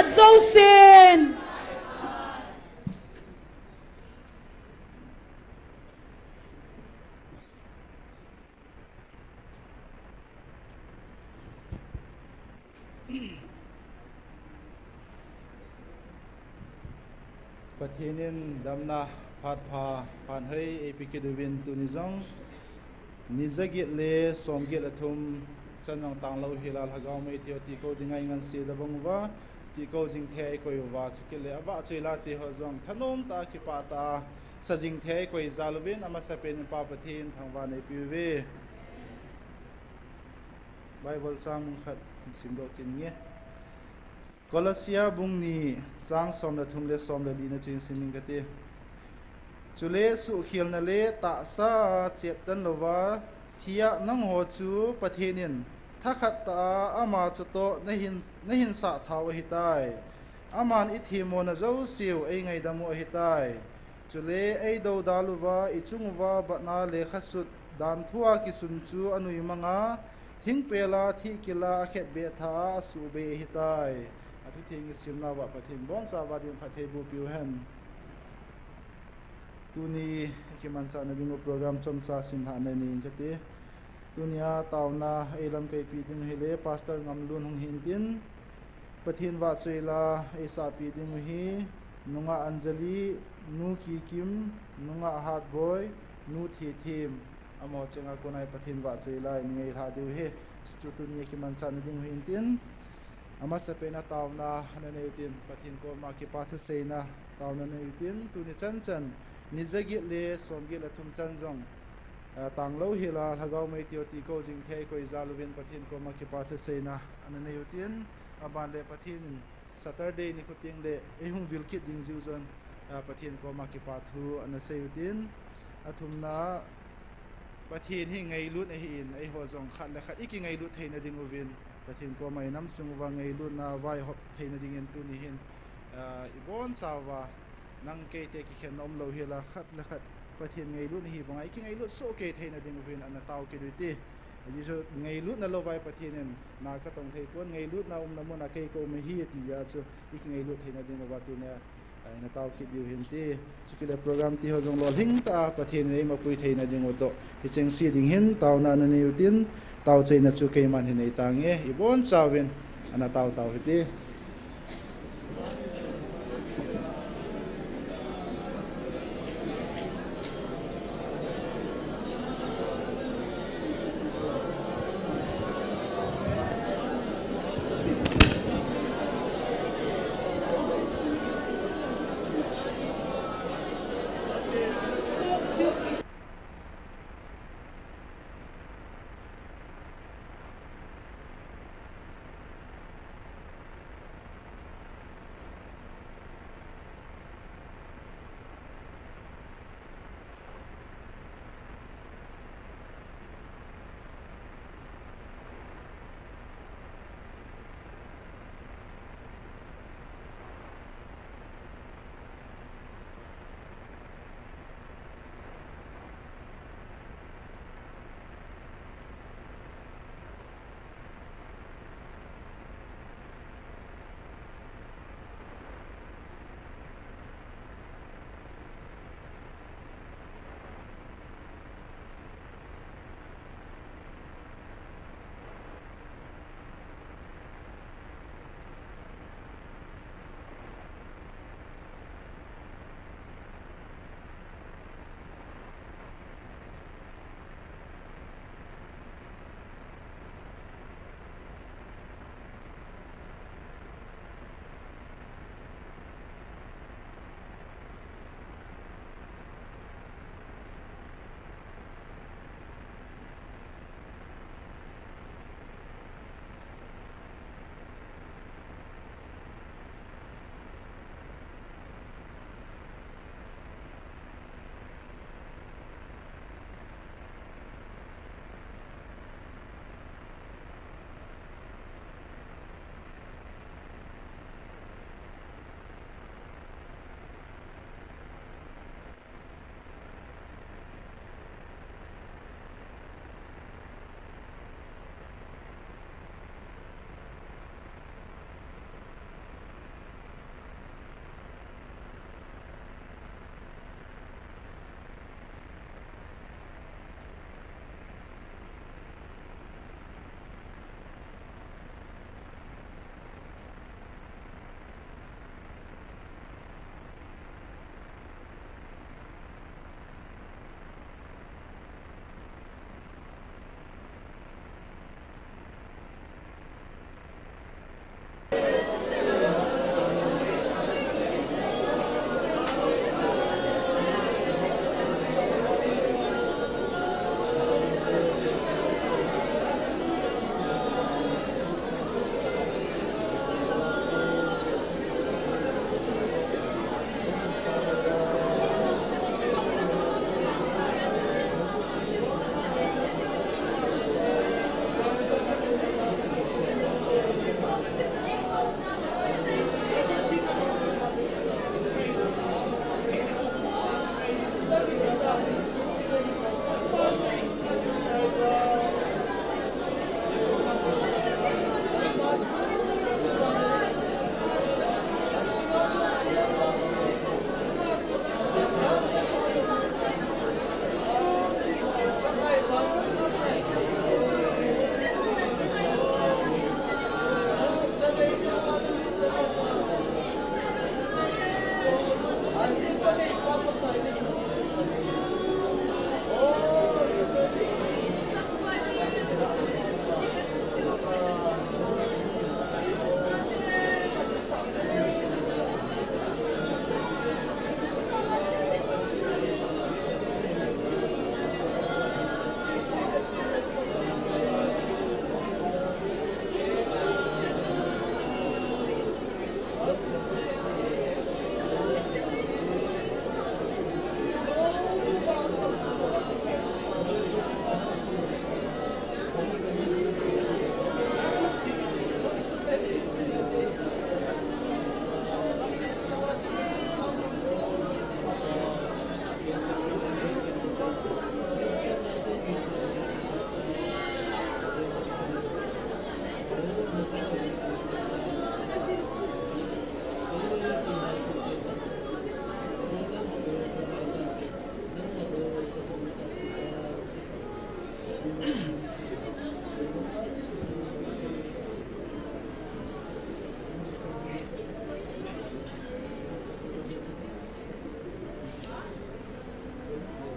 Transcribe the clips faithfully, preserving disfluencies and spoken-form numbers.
Jousen. Pathen in damna phat pha, phat hoi eipe kit uvin tuni jong ni jaget le som get le thum chan jong tanglou hela lhagao mei teo ti ko dinga ingansei da bang uva, ti ko jing thei koi uva, chukit le avahchoi la te ho jong thanom tah a kipah tah a sa jing thei koi jal uvin amasapen in Pa Pathen thangvah in eipe uve. Bible chang mun khat simdoh kit inge. Kolose bung ni chang som le thum le som le li na chu sim inge kati. Chule suhkhelna le tahsa a cheptan louva, thi a nangho chu Pathen in thakhat tah a ama chutoh nahin, nahin sah thau ahitai. Aman ithemmona jouseu eingaidam u ahitai. Chule eidoudal uva, ichung uva batna lekha sut dan thua kisun chu anuimang a, thingpel a thihkil a akhetbeh tha a asuhbei ahitai. Athutheng isimna uva Pathen in ibonchauva din phattheiboh peh u hen. Tuni ikimanchah na ding u program chomcha simlhah na nei inge kati. Tunia taona eilamkaipi ding u hile Pastor Ngamlun hung hin tin, Pathen vahchoi la eisahpi ding u hi, nungah Anjali, nu Kikim, nungah Hatboi, nu Thithem, amaho chenga kona hi Pathen vahchoi la eingailah diu ahi. Chu tunia kimanchah na ding u hin tin, amasapen a taona ana nei u tin, Pathen koma kipa thuseina taona nei u tin, tuni chanchan ni jaget le som get le thum chan jong, ah, tanglou hela lhagao mei teo ti ko jing thei koi jal uvin Pathen koma kipa thuseina ana nei u tin, aban le Pathen in Saturday nikho teng le eihung vil kit ding jiu jong, ah, Pathen koma kipa thu ana sei u tin, athumna Pathen hi ngailut ahin, eiho jong khat le khat ikingailut theina ding uvin, Pathen koma inam sung uva ngailutna vaihop theina dingin tuni hin, ah, ibonchauva, nang keite kikhenna umlou hela khat le khat Pathen ngailutna hi vanga ikingailut soh kei theina ding uvin ana tao kit u hite. Ajeh chu ngailutna louva Pathen in na katong thei pon, ngailutna umna muna kei kaum ahi ati jeh a chu ikingailut theina ding uva tunia, ah, ina tao kit diu hinte. Chukit le program ti ho jong lolhing tah a Pathen in eimapui theina ding u toh hicheng se ding hin taona ana nei u tin, taochaina chu keiman hin nei tange, ibonchauvin ana tao tao hite.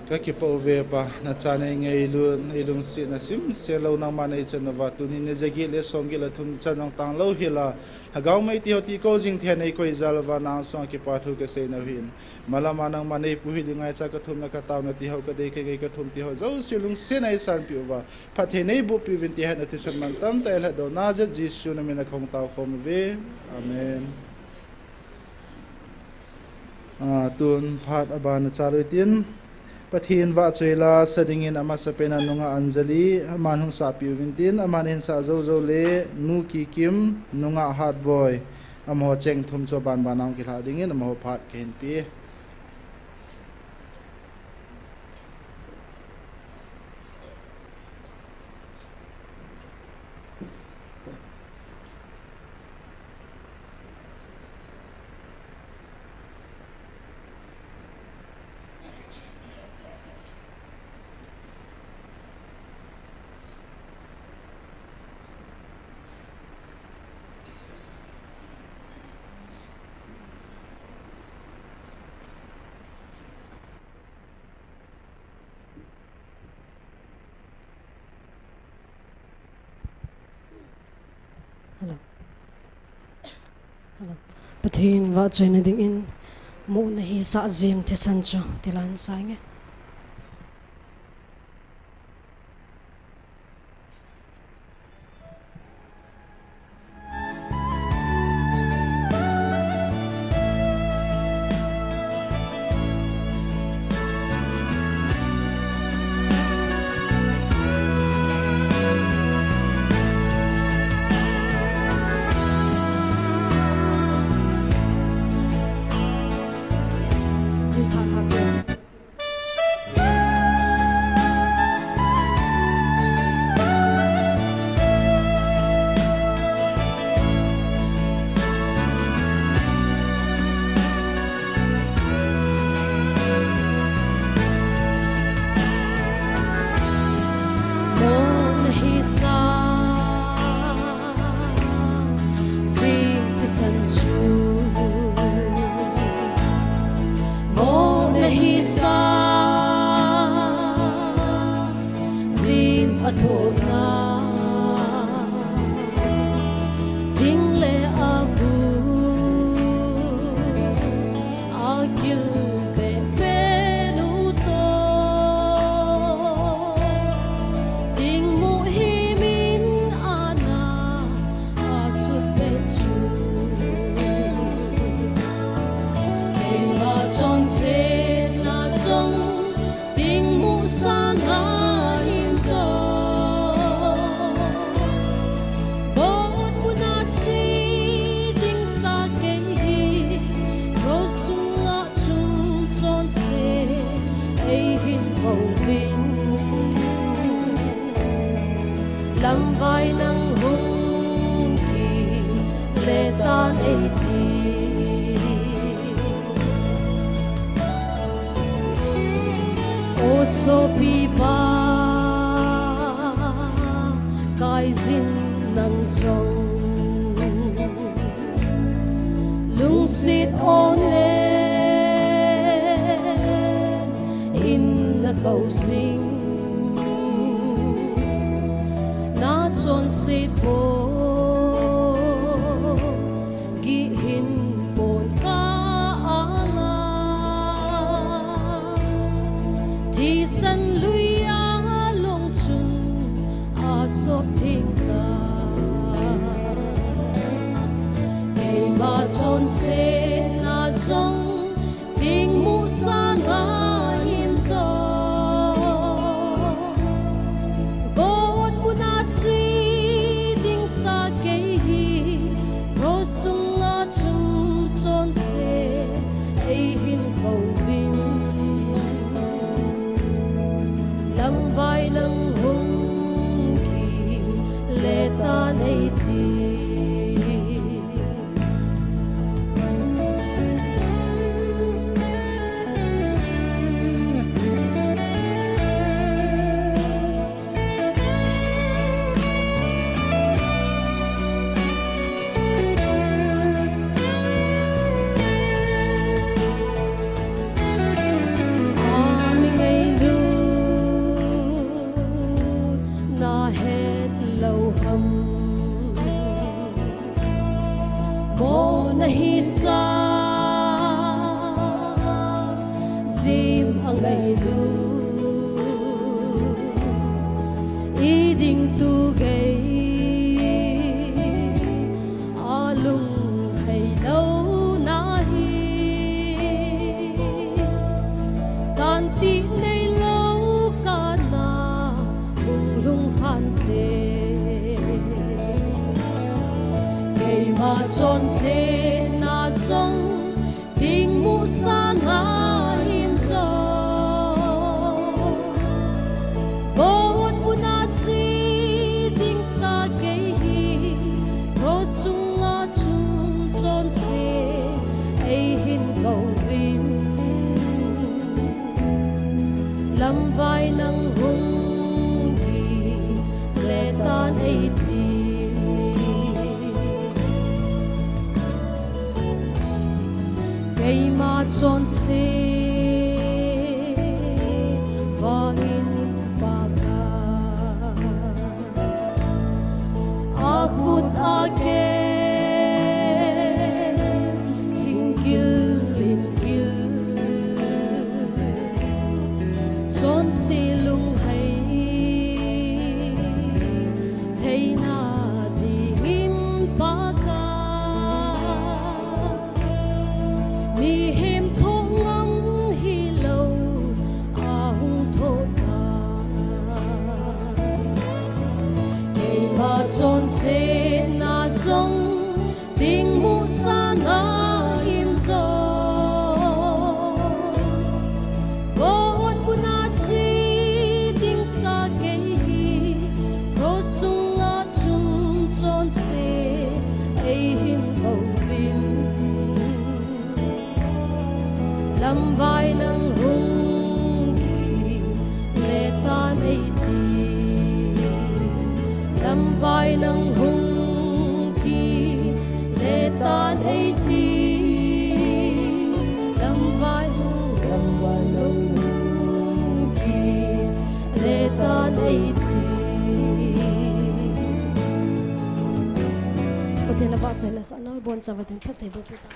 Kakipah uve Pa, nacha neingailut, neilungsetna simsel lou nangma neichan uva, tuni ni jaget le somget le thum chan jong tanglou hela, Lhagao Meitei ho tihkol jing thei neikoi jal uva, nang sunga kipa thu kasei nau hin. Malama nangma neipu hi ding ngaicha kathumna kataona tiho, kadei kangai kathum tiho jouse lungsetna eisanpeh uva, phatthei neibohpeh uvin ti hi nathisan mantamtah eilhatdoh Nazareth Jesu namin a kahung taokhom uve. Amen. Ah, tun phat abana chalui tin, Pathen vahchoi la sa dingin amasapen a nungah Anjali, aman hung sahpeh uvin tin, aman ahinsah joujou le Nu Kikim, nungah Hatboi, amaho cheng thum chu abanbana hung kilhah dingin amaho phat kahinpe. Hello. Hello. Pathen vahchoina dingin, Mo nahisah jim thisan chu, tilan sa inge. Mo nahisah jing thisan chu, Mo nahisah jim athohna, ding le agu agil behbeh nu toh, ding mu himin ana asut peh chu, keima chonsetna jong ding mu sanga him jo. Gotmuna che ding sa kei hi, cross chunga chung chonse eihin kouvin. Lamvai nang hung kile tan eiti. O sopipa, kaijin nang jong lungset on le in nakou jing, nachonset bou gih hin pon ka anga, thisan lui a long chun asop theng ta. Keima chonsetna jong ding mu sanga him jo. Gotmuna che ding sa kei hi, cross chunga chung chonse eihin kouvin. Lamvai nang hung kile tan eiti. Sim a ngailu i ding tu gei a lung hei lo na hi. Tan ti nei lo ka na hung lung han te. Keima chon se na song Ding mu sanga him zo. Ko ut puna chi ding sa kei hi. Ro sunga chung chon se ei hin ko vin. Lam vai nang hung ki le tan ei ti. Keima chon se vangin paka a khut a ke thingkil in kil chon se lung hei theina dingin paka. Mihem thoh ngam hi lo a hung thoh ta. Keima chon se na song Ding mu sanga him zo. Ko ut puna chi ding sa kei hi. Ro sunga chung chon se ei hin ko vin. Lam vai nang hung ki le tan ei ti. Lam vai nang hung ki le tan ei ti. Lam vai hung, lam vai nang hung ki le tan ei ti. Pathen a vahchoi na sa na bon chava den phat thei bo pu ta.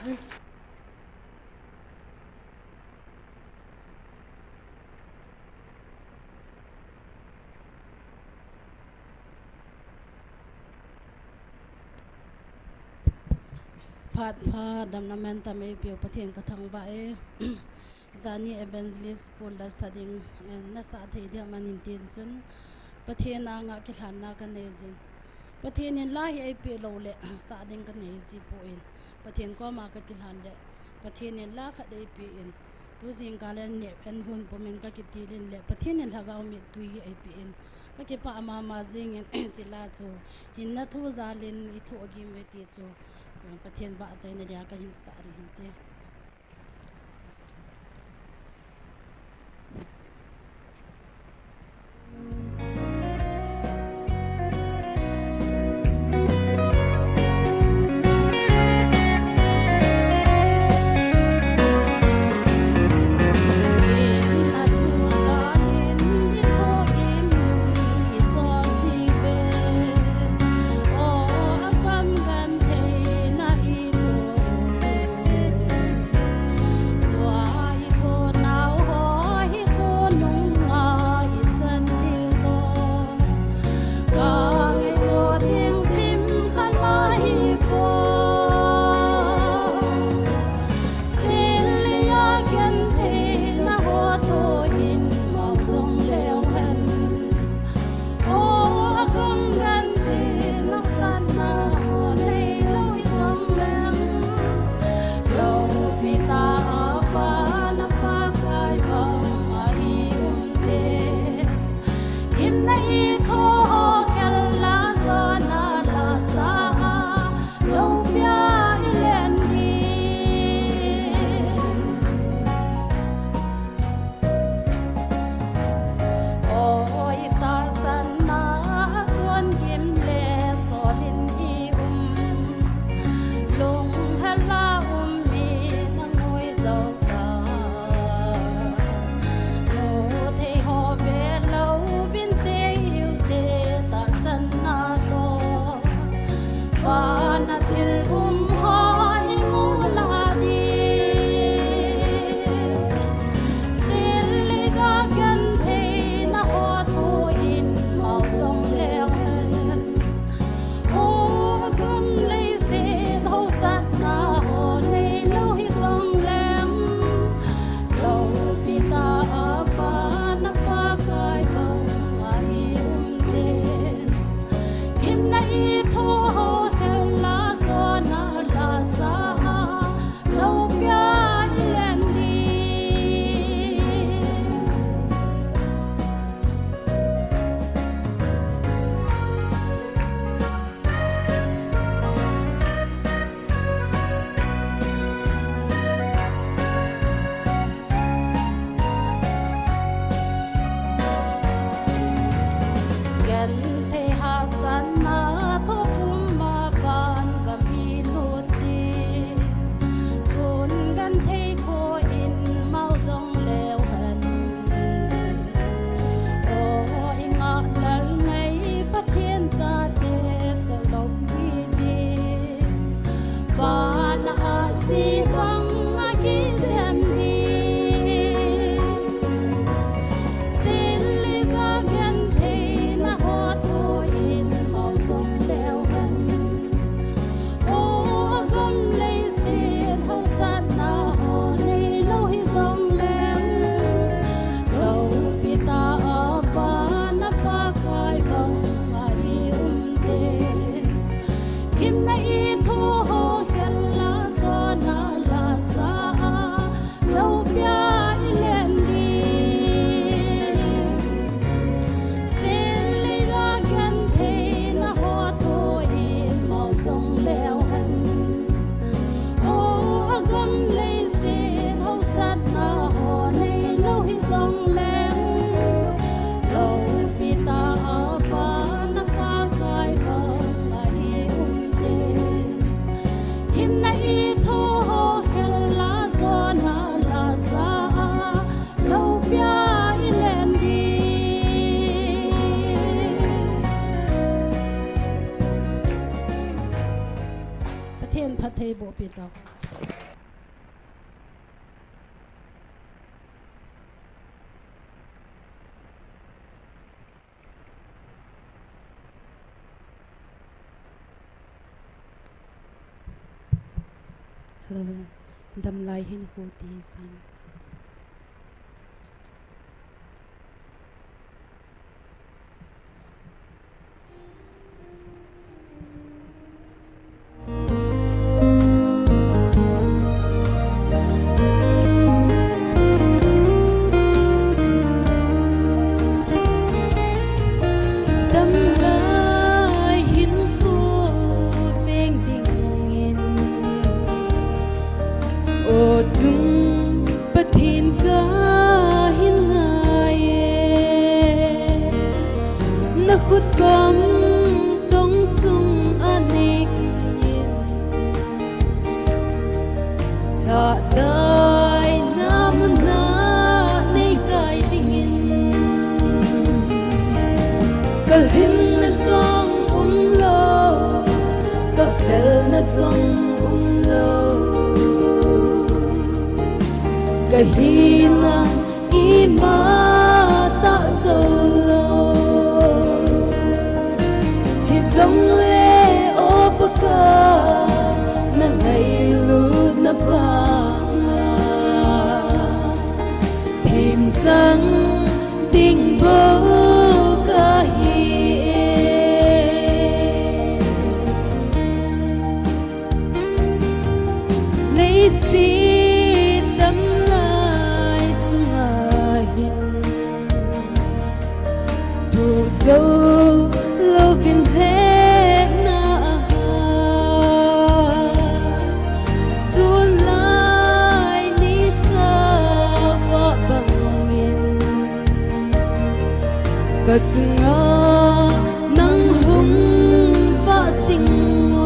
Phat pha damna mantam eipeu Pathen ka thangvah e. Jani evangelist Paul la sa ding, eh, na sa thei dia man in tin chun Pathen anga kilhanna ka nei jin. Pathen in la hi eipeh lou le sa ding ka nei ji poi. Pathen koma ka kilhan le Pathen in la khat eipeh in. Tu jingkah le nep en hun pum in ka kitil in le Pathen in lhagao mittui eipeh in. Ka kipah mama jing in, chila chu hinna thu jal in i thoh gim ve ti chu, Pathen vahchoina dia ka hin sa ding hinte. Himna i tho ho khel la, jona la sa a, loupia i len ding. Sen lei la gentheina ho tho i mo jong leu hen. O, agam leiset hausatna ho neilou hijong leng, loupi tah a Pa na Pakai bang ahi um te. Himna i tho ho khel la, jona la sa a, loupia i len ding. Pathen phattheiboh pi tau. Hello. Damlai hin khu ti hin sang. Damlai hin khu veng dingin, o chung Pathen kahin ngai e. Na khut kom tong sung a nei kit in, lhahdaina mun a nei kai dingin. Ka lhinna jong umlou, ka felna jong umlou, ka hina imatah joulou. Hijongle, O Pakai, na ngailutna vanga themchang ding bou kahi e. Leiset damlai sunga hin thu jou louvin lhehna a ha, sun lai nisa vah bangin ka chunga nang hung vah jing o.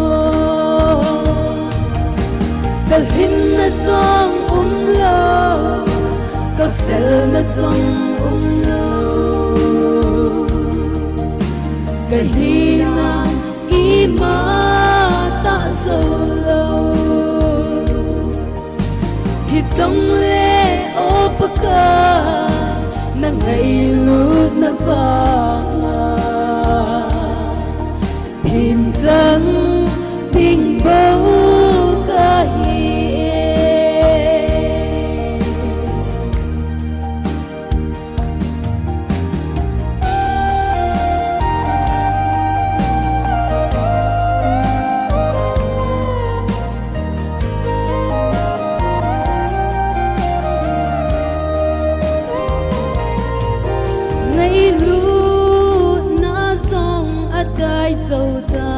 Ka lhinna jong umlou, ka felna jong umlou, ka hina imatah joulou. Hijongle, O Pakai, na ngailutna vanga themchang ding bou kahi e. Ngailutna jong adai jou ta,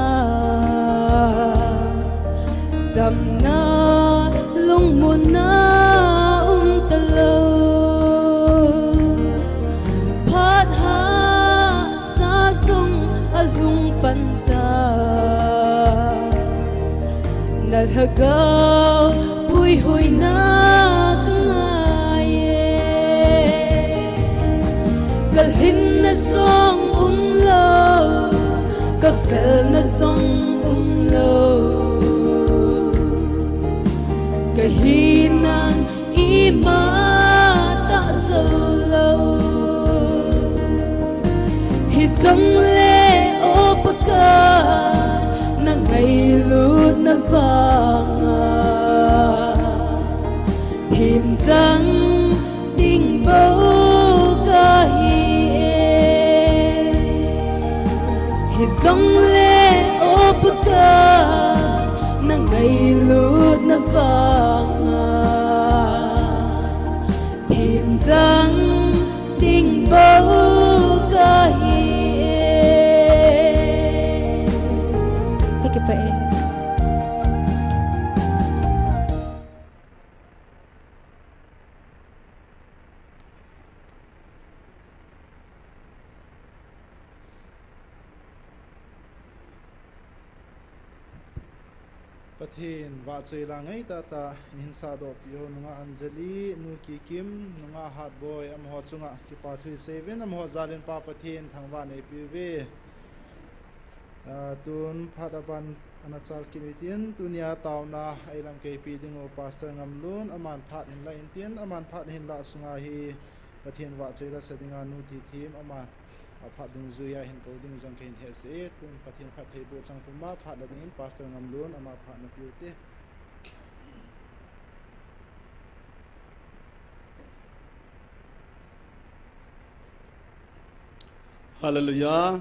chamna lungmonna um talou, phat hahsa jong alhung pan ta. Na lhagao puihoina ka ngai e. Ka lhinna jong umlou, ka felna jong umlou, ka hina imatah joulou. Hijongle, O Pakai, na ngailutna vanga themchang ding bou kahi e. Hijongle, O Pathen vahchoi la ngai tah tah, ihin sahdoh peh u nungah Anjali, nu Kikim, nungah Hatboi, amaho chunga kipa thu isei uvin, amaho jalin Pa Pathen thangvah in eipeh uve. Ah, tun phat aban ana chal kit u hitin, tunia taona a eilamkeipi ding u Pastor Ngamlun, aman phat ahin lah in tin, aman phat ahin lah sunga hi Pathen vahchoi la sa dinga nu Thithem aman aphat dungjuia hin kou ding jong kahin hetsah e, tun Pathen phattheiboh chang puma phat la dingin Pastor Ngamlun ama phat napeh u hite. Hallelujah.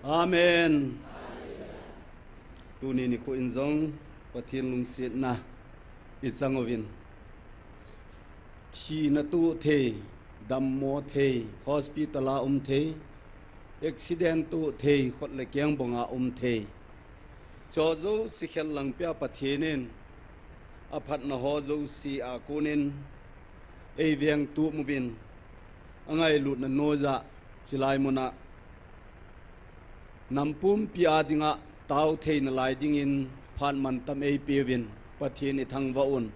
Amen. Tuni nikho in jong Pathen lungsetna ichang uvin. Thina toh thei, dammo thei, hospital a um thei, accident toh thei, khut le keng banga um thei. Chujouse khellang pia Pathen in aphatna ho jouse a konin eiveng tup uvin, angailutna noiya chilai muna nam pumpi a dinga tao theina lai dingin phat mantam eipeuvin Pathen ithangvah un.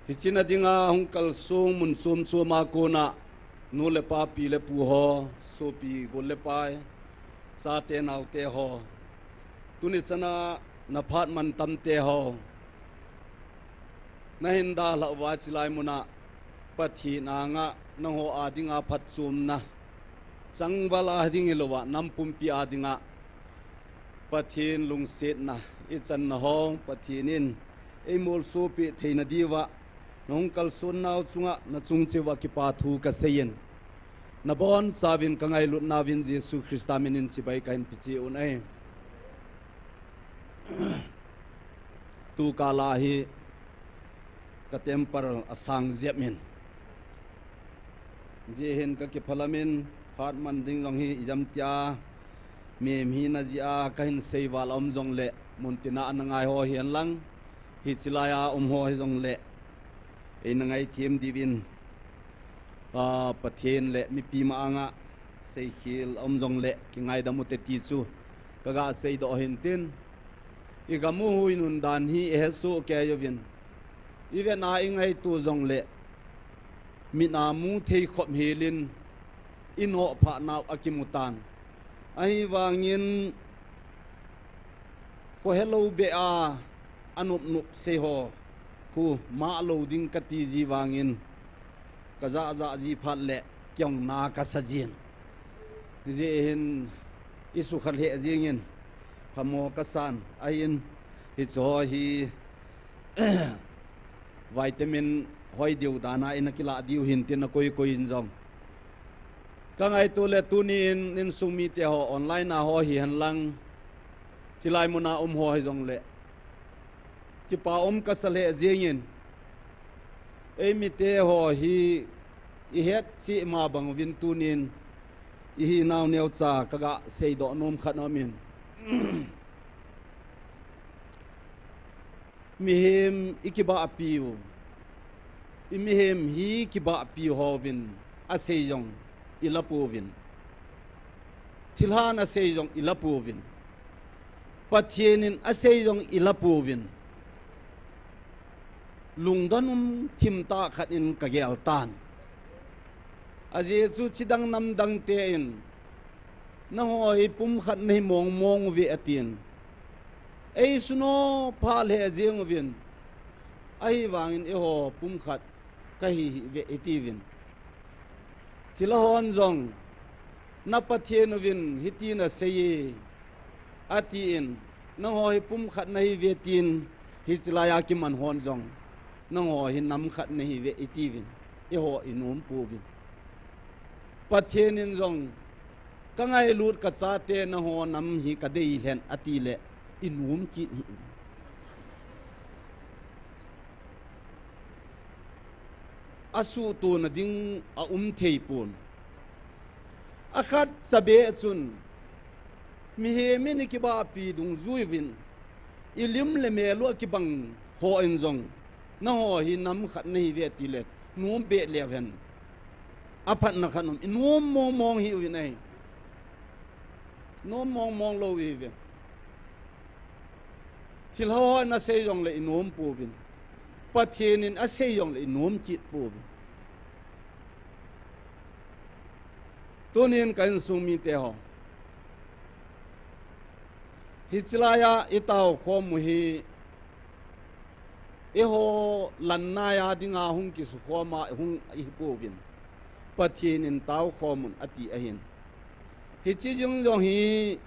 Hiche na dinga hung kalsong mun chom chom a kona nu le pa, pi le pu ho, sopi gol le pai, chate naote ho, tuni chana na phat mantam te ho, nahin dalhah uva chilai muna Pathen anga nangho a dinga phatchomna changval a ding hilouva nam pumpi a dinga Pathen lungsetna ichanna ho Pathen in eimolsopeh theina diuva nahung kalsonnau chunga nachung cheh uva kipa thu kaseiyin, nabonchauvin kangailutnauvin Jesu Christa minin chibai kahin peh cheh un ahi. Tukal a hi ka temper asang jep in, hijeh hin kakiphalam in phat man ding jong hi ijemtia mihem hina jeh a kahin seival aum jongle, muntina ana ngai ho hihen lang, hiche laiya um ho hijongle, eina ngaithem diuvin, a, Pathen le mipi ma anga seikhel aum jongle kingaidam ute ti chu kaga seidoh hintin, igam u huinun dan hi ihesoh kei uvin, ivet a ingaito jongle mit a mu thei khop helin inoh phatnau akimutan, ahivangin khohelou beh a anop nop sei ho khu malou ding kati ji vangin, kajah jah ji phat le kei jong na kasa jin, hijeh hin isukha lheh jengin phamo kasan ahin, hicheho hi vitamin hoi diu dana ina kilah diu hintin, akoi koi in jong kangaito le, tuni in insung mite ho, online a ho hihen lang, chilai muna um ho hijongle, kipa um kasa lheh jengin, eimite ho hi ihet cheh ma bang uvin tunin ihinau neocha kaga seidoh nom khat aumin, mihem ikibahpiu, imihem hi kibahpiu hovin asei jong ilapouvin, thilhan asei jong ilapouvin, Pathen in asei jong ilapouvin, lungdon um thimtah khat in kagel tan. Ajeh chu chidang namdang te in, nangho hi pumkhat nahi mong mong uve atin, eisuno phah lheh jeng uvin, ahivangin eiho pumkhat kahi hih ve itiuvin, thilha hon jong, na Pathen uvin hitin aseiye atin, nangho hi pumkhat nahiuve tin, hiche laiya kiman hon jong, nangho hi namkhat nahiuve itiuvin, eiho inom pouvin. Pathen in jong, kangailut kachate nangho nam hi kadei lhen atile, inom kit hih. Asuhtona ding aum thei pon. Akhatcha beh chun, Mihem in ikibahpi dungjuiyin, ilim le mel u akibang ho in jong, nangho hi nam khat nahiuve tile, nom be leu hen. Aphatna khat um, inom mong mong hiuvin ahi. Nom mong mong lou ihiuve. Thilha hon asei jongle inom pouvin. Pathen in asei jongle inom kit pouvin. Tunin ka insung mite ho, hiche laiya itao khom u hi, eiho lanna a dinga hung kisukhom a hung ihi pouvin. Pathen in tao khom un ati ahin. Hiche jing jong hi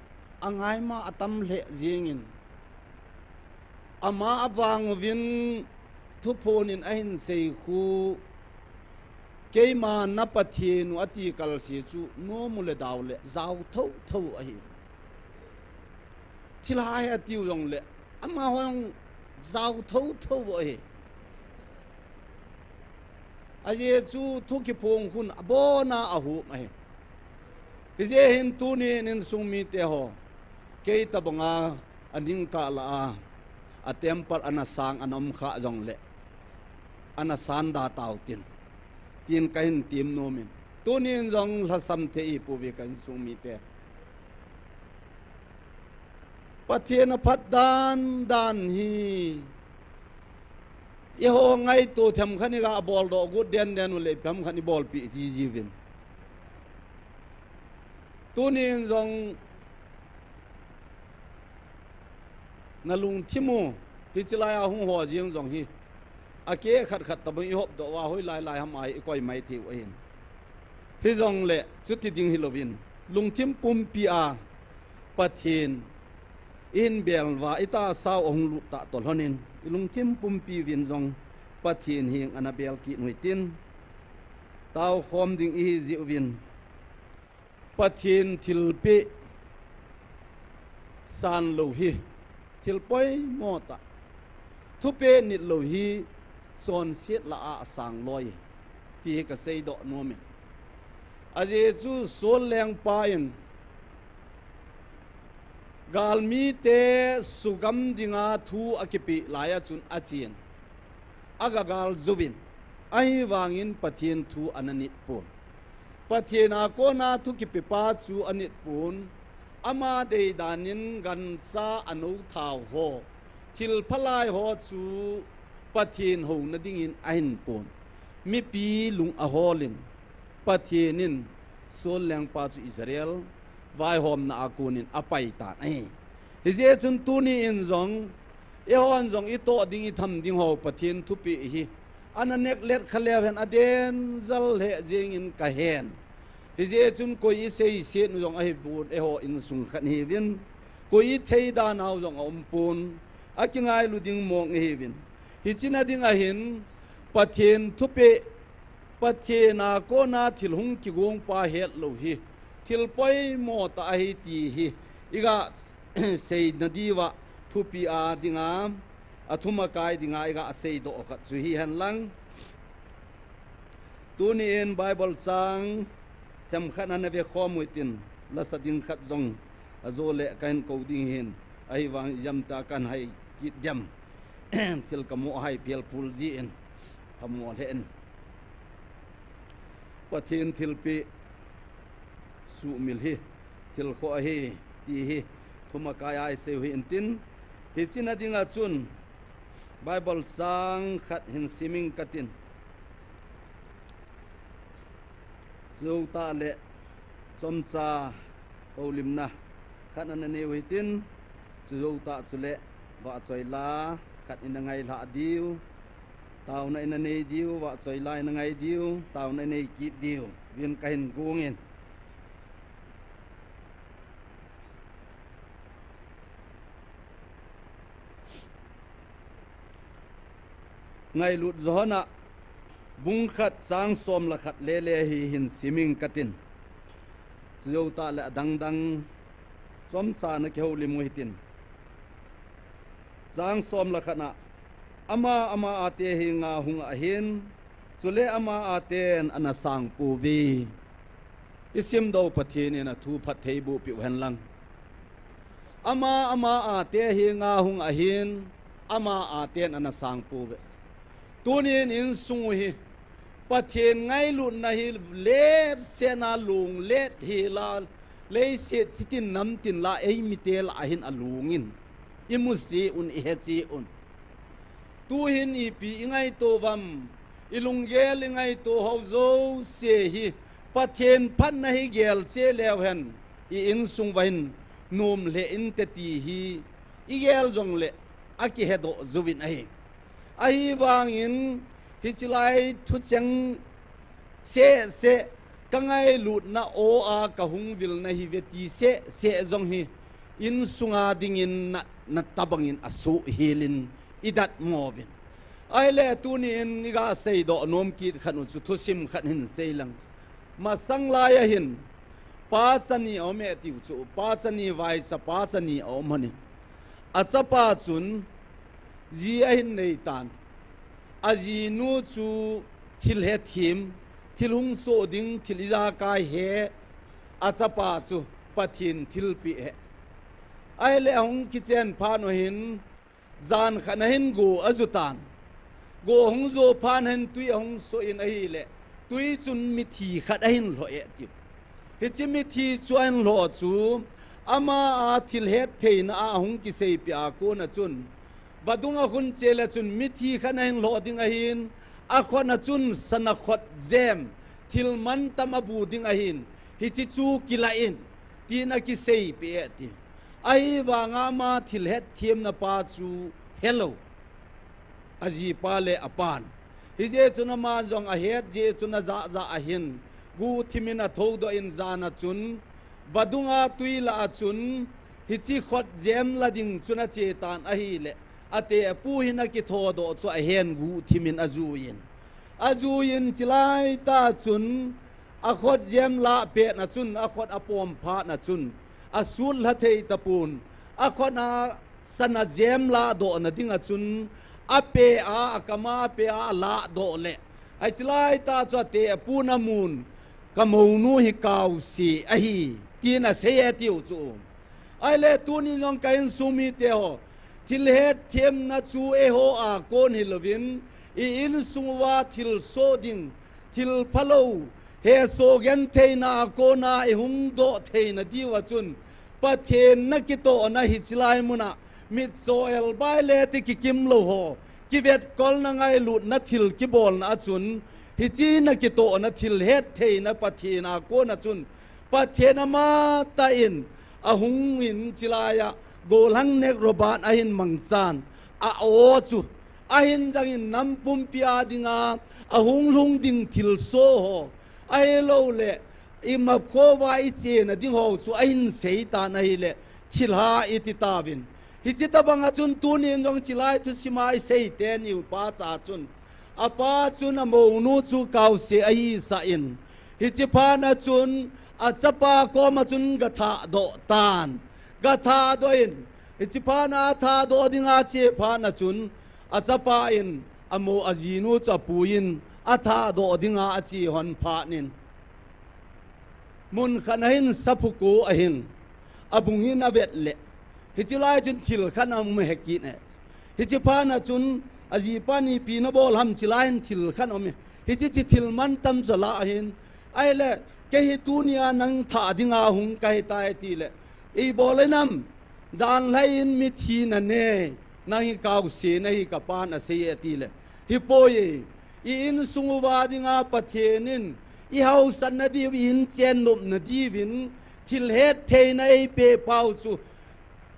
angaima atam lheh jengin. Ama avang uvin thuphon in ahin sei khu, keima na Pathen u ati kalse chu nom u le dau le jao thotho ahi. Thilha hi atiu jongle, amaho jong jao thotho ahi. Ajeh chu thu kiphong khun abona ahum ahi. Hijeh hin tunin insung mite ho, kei tobanga aning kah lah a, a temper ana sang ana um kha jongle, ana sanda tautin, tin kahin tem nomin. Tunin jong lhasam thei ipouve ka insung mite. Pathen aphat dan dan hi, eiho ngaito themkhat iga boldoh got den den ule themkhat ibolpeh jiji uvin. Tunin jong nalungthim u, hiche laiya hung ho jeng jong hi, akeh khat khat tobang ihopdoh uva hoilai lai ham a hi ikoi maithei u ahin. Hijongle chuti ding hilouvin, lungthim pumpia Pathen ihin bel uva, itahsa u ahung lut tah toh lhonin, ilungthim pumpi uvin jong Pathen heng ana bel kit u hitin. Taokhom ding ihi jeh uvin, Pathen thilpeh san lou hi, thil poimo tah, thupeh nit lou hi, chonset lah a asang loi, ti hi kaseidoh nomin. Ajeh chu Saul lengpa in galmite sugam dinga thu akipeh laiya chun achen, agagal jouvin, ahivangin Pathen thu ana nit pon. Pathen a kona thu kipepa chu anit pon, ama deidan in gancha anou thao ho, thilphalai ho chu Pathen houna dingin ahin pon. Mipi lung aholin, Pathen in Saul lengpa chu Israel vaihomna a konin apai tan ahi. Hijeh chun tuni in jong, eihon jong itoh ding itham ding ho Pathen thupeh hi ana neglect kha leu hen, aden jal lheh jengin kahen. Hijeh chun koi iseiset u jong ahipon, eiho insung khat ihiuvin, koi ithei dan u jong aumpon, akingailu ding mong ihiuvin. Hiche na dinga hin Pathen thupeh, Pathen a kona thil hung kigongpa hetlou hi, thil poimo tah ahi ti hi iga seina diuva, thupeh a dinga, athumakai dinga iga seidoh khat chu hihen lang. Tuni in Bible chang themkhat ana vekhom u hitin, lasa ding khat jong ajole kahin kou ding hin, ahivang ijemtia kahin hai kit dem. Thil kamu ahai phel phul jin, phamo lheh in. Pathen thilpeh sumil hi, thil khoh ahi, ti hi thumakai a isei u hi intin, hiche na dinga chun Bible chang khat hin siming katin. Chujou tah le chomcha houlimna khat ana nei u hitin, chujou tah chule vahchoi la khat ina ngailhah diu, taona ina nei diu, vahchoi la ina ngai diu, taona inei kit diu, vin kahin gongin. Ngailut Johana bung khat chang som le khat lele hi hin siming katin. Chujou tah le adangdang chomcha na kihoulim u hitin. Chang som le khat na, ama ama a te henga hung ahin, chule ama a ten ana sang pouve. Isimdoh Pathen in athu phatthei boh peh u hen lang. Ama, ama a te hi nga hung ahin, ama a ten ana sang pouve. Tunin insung u hi, Pathen ngailutna hi let sena lung let hi la, leiset chitin namtin la, eimite la ahin alungin. Imu chi un, ihe chi un. Tuhin ipi ingaito vam, ilunggel ingaito ho jouse hi, Pathen phatna hi gel che leu hen, i insung uva hin nom le inte ti hi, igel jongle, akihedoh jouvin ahi. Ahivangin, hichilai thucheng seh seh, ka ngailutna aw a ka hung vilna hi ve ti seh seh jong hi, insunga dingin na, na tabangin asuh hilin idat movin. Ahile tunin iga seidoh nom kit khat u chu thusim khat hin seilang. Masang lai ahin, pa chani aum e tiu chu, pa chani vaisa, pa chani aum hanin. Achapa chun, ji ahin neitan. Ajinu chu thil hethem, thil hung soh ding, thil ijakai he, achapa chu Pathen thilpeh he. Ahile ahung kichen phat u hin, jan khat ahin go ajutan. Go hung jo phat in twi ahung soh in ahile, twi chun mithi khat ahin lhoh e tiu. Hiche mithi chu ahin lhoh chu, ama a thil hettheina a ahung kiseipeh a kona chun, vadung a khun chele chun mithi khat ahin lhoh ding ahin, akhut a chun sana khut jem, thil mantam abu ding ahin, hiche chu kilah in, tin akiseipeh e ti. Ahivanga ama thil hetthemna pa chu helou. Ajipa le apan. Hijeh chun ama jong ahet jeh chun ajah jah ahin, guhthimin athoudoh in jan a chun, vadunga twi lah a chun, hiche khut jem la ding chun achetan ahile, atepu hin akithodoh chu ahen guhthimin ajuiyin. Ajuiyin chilai tah chun, akhut jem lah pet na chun, akhut apom phat na chun, asut lha thei tapon, akhut a sana jem lahdohna dinga chun, ape a, akam a ape a, alahdoh le. Hichilai tah chu atepun amun, ka mounu hi kaose ahi, tin asei e tiu chu. Ahile tunin jong ka insung mite ho, thil hetthemna chu eiho a kon hilouvin, i insung uva thil soh ding, thil phalou, hesoh gentheina a kona ihung doh theina diuva chun, Pathen nakitohna hichilai muna, mitcho elbai le ti kikim lou ho, kivetkolna ngailutna thil kibolna a chun, hiche nakitohna thil hettheina Pathen a kona chun, Pathen amatah in, ahungin chilai a, gollhang nek Robert ahin mangchan, a-o chu, ahin jangin nam pumpi a dinga, ahung lhung ding thilsoh ho, ahilouleh, imap khova ichena ding ho chu ahin seitan ahile, thilha iti tauvin. Hiche tobanga chun tunin jong chilai thusima isei teni u pa cha chun, apa chun amounu chu kaose ahisah in, hiche phat na chun achapa koma chun gathahdoh tan. Gathahdoh in, hiche phat na athahdoh dinga ache phat na chun, achapa in, amo ajinu chu apuiyin, athahdoh dinga ache lhon phat in, mun khat na hin saphuko ahin, abung in avet le, hiche lai chun thil khat aum hekit e. Hiche phat na chun, ajipan ipi nabol ham chilai hin thil khat aume. Hiche chu thil mantam chu alah ahin, ahile, kei hi tunia nang thah dinga hung kahitai tile, ibol inam, danlhai in mithi nane, nang hi kaose nahi kapan asei e tile, hipoi e, i insung uva dinga Pathen in, ihaosatna diu, i inchen nopna diuvin, thil hettheina eipeh pau chu,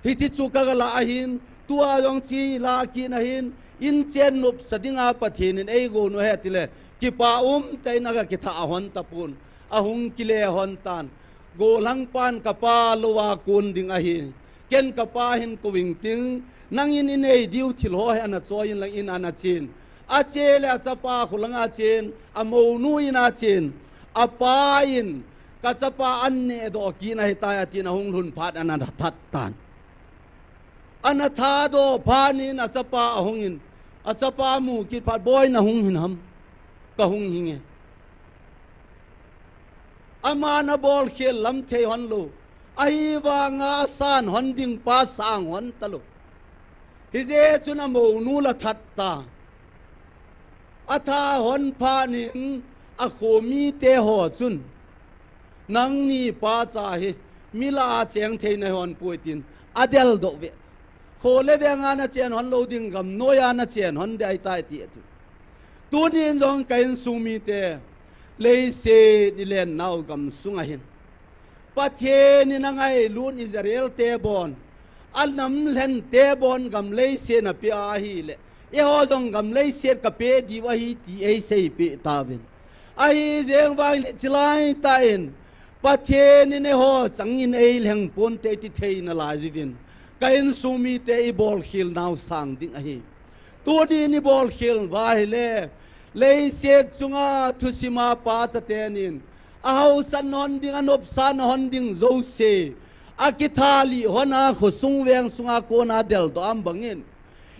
hiche chu kagalah ahin, tua jong chu ilah kit ahin, inchen nopsa dinga Pathen in eigonu ahi tile, kipa umtah in aga kithah lhon tapon, ahung kile lhon tan. Gollhang pan kapa louva kon ding ahi. Ken kapa hin kou ingting, nangin inei diu thil ho hi ana choi inlang in ana chen. Ache le achapa kholanga achen, amounu in achen. Apa in, kachapa anneh doh kit ahitai atin ahung lhun phat ana that tan. Ana thahdoh phat in achapa ahungin, achapa amu kit phat, Boi nahung hinam? Kahung hinge. Ama nabol khel lam thei lhon lou. Ahivanga asan hon ding pa sang hon talou. Hijeh chun amounu la that ta. Atha hon phat in akho mite ho chun, nangni pacha hi mi lah a cheng thei nahipoi tin adel doh ve. Kho le veng a nachen hon lou ding, gamnoi a nachen hon ding ahitai ti ati. Tunin jong ka insung mite, leiset i len nau gamsung ahin, Pathen in angailut Israel te bon, anam lhen te bon gam leiset napeh ahile, eiho jong gam leiset kapeh diu ahi ti eiseipeh tauvin. Ahijeng vang le chilai tah in, Pathen in eiho changin eilheng ponte ti thei nalai jiuvin, ka insung mite i bolkhel nau sang ding ahi. Tunin i bolkhel uva ahile, leiset chunga thusim a pacha tenin, ahaosatna hon ding, anopsahna hon ding jouse, akithalih hon a khosung veng sunga kona deldoh a um bangin,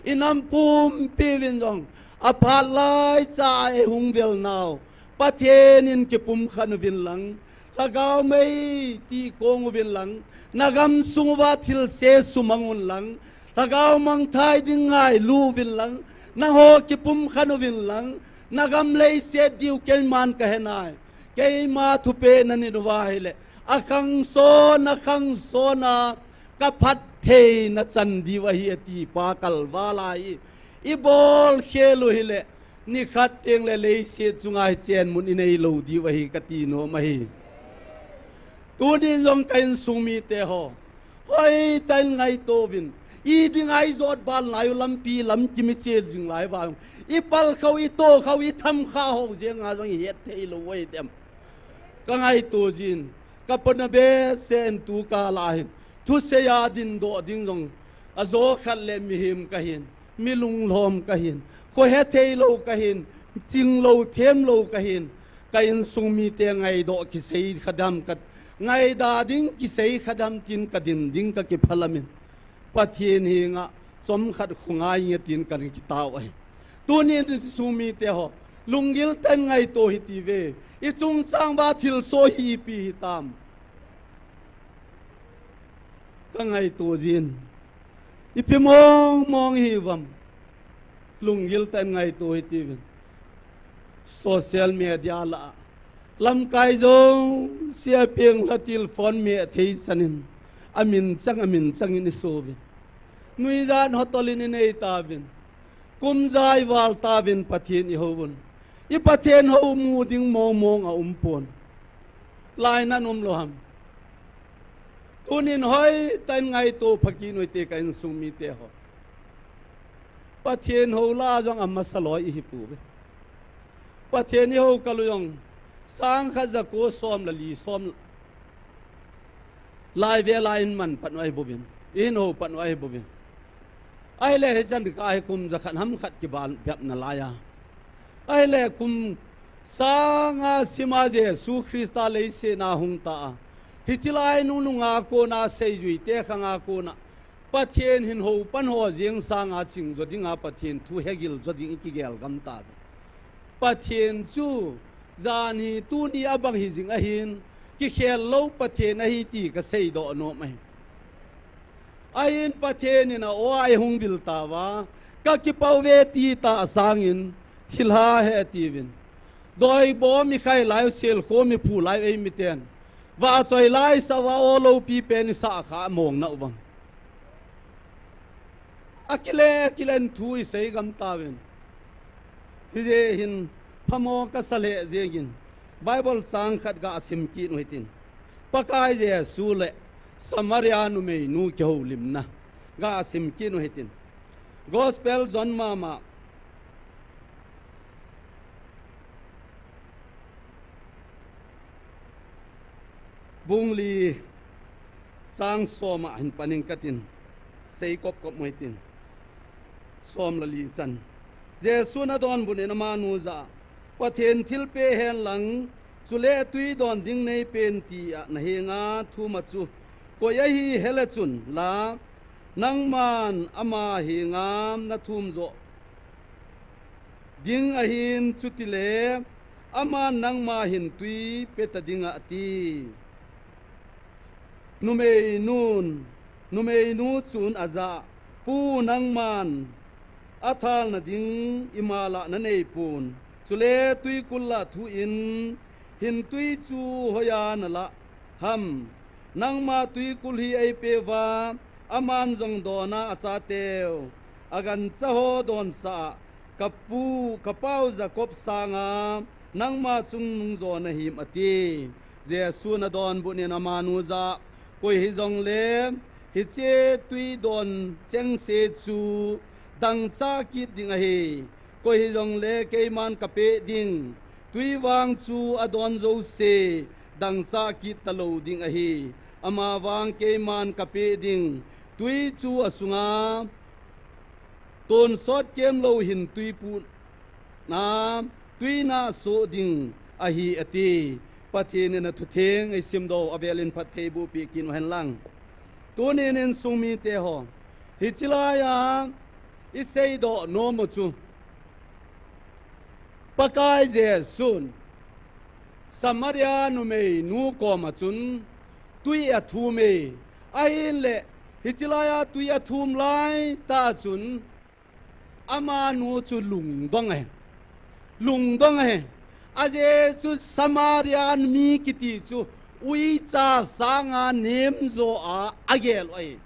i nam pumpi uvin jong, aphat laicha a eihung vel nau, Pathen in kipumkhat uvin lang, Lhagao mei ti kong uvin lang, na gamsung uva thilse sumang un lang, Lhagao mangthai ding ngailu uvin lang, nangho kipumkhat uvin lang, na gam leiset diu keiman kahe nai. Keima thupeh nanit uva ahile, akhangson, akhangson a kaphatthei nachan diu ahi ati pa kalval ahi. I bolkhel u hile, nikhat teng le leiset chunga hi chenmun i neilou diu ahi kati nom ahi. Tunin jong ka insung mite ho, hoitah in ngaito uvin. I dinga i jot ban lai u lampi lam kimi chel jing lai uva, i palkhou, i tohkhou, i thamkhah ho jenga jong i hetthei lou u ahi dem. Ka ngaito jin, ka pona behseh in tu kal a hin, thusei a dindoh ding jong, ajo khat le mihem kahin, mi lunglhom kahin, khohethei lou kahin, chinglou themlou kahin, ka insung mite ngaidoh kisei khadam ka, ngaida ding kisei khadam tin ka din ding ka kiphalam in, Pathen henga chomkhat khongai inge tin ka kitao ahi. Tunin insung mite ho, lunggil tah in ngaito hite uve. I chungchang uva thilsoh hi ipi hitam, ka ngaito jin. Ipi mong mong hiuvam, lunggil tah in ngaito hite uvin. Social media lah a, lamkai jouse a peng lhatil phone meh thei sanin, amin chang, amin chang in i so uvin. Nuijat hotol in i nei tauvin. Kum ja i val tauvin Pathen i houvun. I Pathen hou mu ding mong mong aumpon. Lainat umlou ham? Tunin hoitah in ngaito phakin u hite ka insung mite ho. Pathen hou lah a jong amasa loi i hi pouve. Pathen i hou kal u jong, sangkhat jako som le li som lai vel a i hin man pan u ahi bouvin, i hin hou pan u ahi bouvin. Ahile hichan kah hi kum jakhat ham khat kibang bep nalai a. Ahile kum sanga sim a Jesu Christa leiset a hung ta a, hiche lai nunung a kona seijuite khang a kona Pathen hin hou pan ho jeng sanga ching jo dinga Pathen thu hegil jo ding i kigel gam tauve. Pathen chu janhi tuni a bang hi jing ahin, kikhel lou Pathen ahi ti ka seidoh nom ahi. Ahin Pathen in a-o a eihung vil tauva, ka kipah uve ti tah sangin thilha he atiuvin. Doibom i khai lai u, selkho mi phu lai u eimiten, vahchoi lai sa uva o loupi pen i sah kha mong nau vang. Akile, akile in thu i sei gam tauvin. Hijeh hin phamo ka sa lheh jengin, Bible chang khat ga sim kit u hitin. Pakai Jesu le Samaria numeinu kihoulimna ga sim kit u hitin. Gospel John mama, bung li, chang som a hin pan ing katin, sei kop kop u hitin. Som le li chan. Jesun adonbut in amanu jah a, Pathen thilpeh hen lang, chule tui don ding neipen tia nahenga thum a chu koi ahi hel a chun la, nangman ama henga nathum joh ding ahin, chutile aman nangma hin tui peta ding ati. Numeinun, numeinu chun ajah a, Pu, nangman athalna ding ima lah naneipon, chule twikul lah thu in hin twi chu hoiya nalah ham? Nangma twikul hi eipeuva, aman jong dona achateu agancha ho donsah a, kapu, kapau Jacob sanga nangma chungnung jo nahim, ati. Jesun adonbut in amanu jah a, Koi hijongle hiche twi don chengse chu dangchah kit ding ahi. Koi hijongle keiman kapeh ding twi vang chu adon jouse dangchah kit talou ding ahi. Amavang keiman kapeh ding twi chu asunga tonsot kemlou hin twipu na, twina soh ding ahi, ati. Pathen in athutheng eisimdoh u avel in phattheiboh peh kit u hen lang. Tunin insung mite ho, hiche laiya iseidoh nom u chu, Pakai Jesun Samaria numeinu koma chun twi athum e. Ahinle hiche laiya twi athum laitah chun amanu chu lungdong ahi. Lungdong ahi. Ajeh chu Samaria mi kiti chu uicha sanga nemjo a agel u ahi.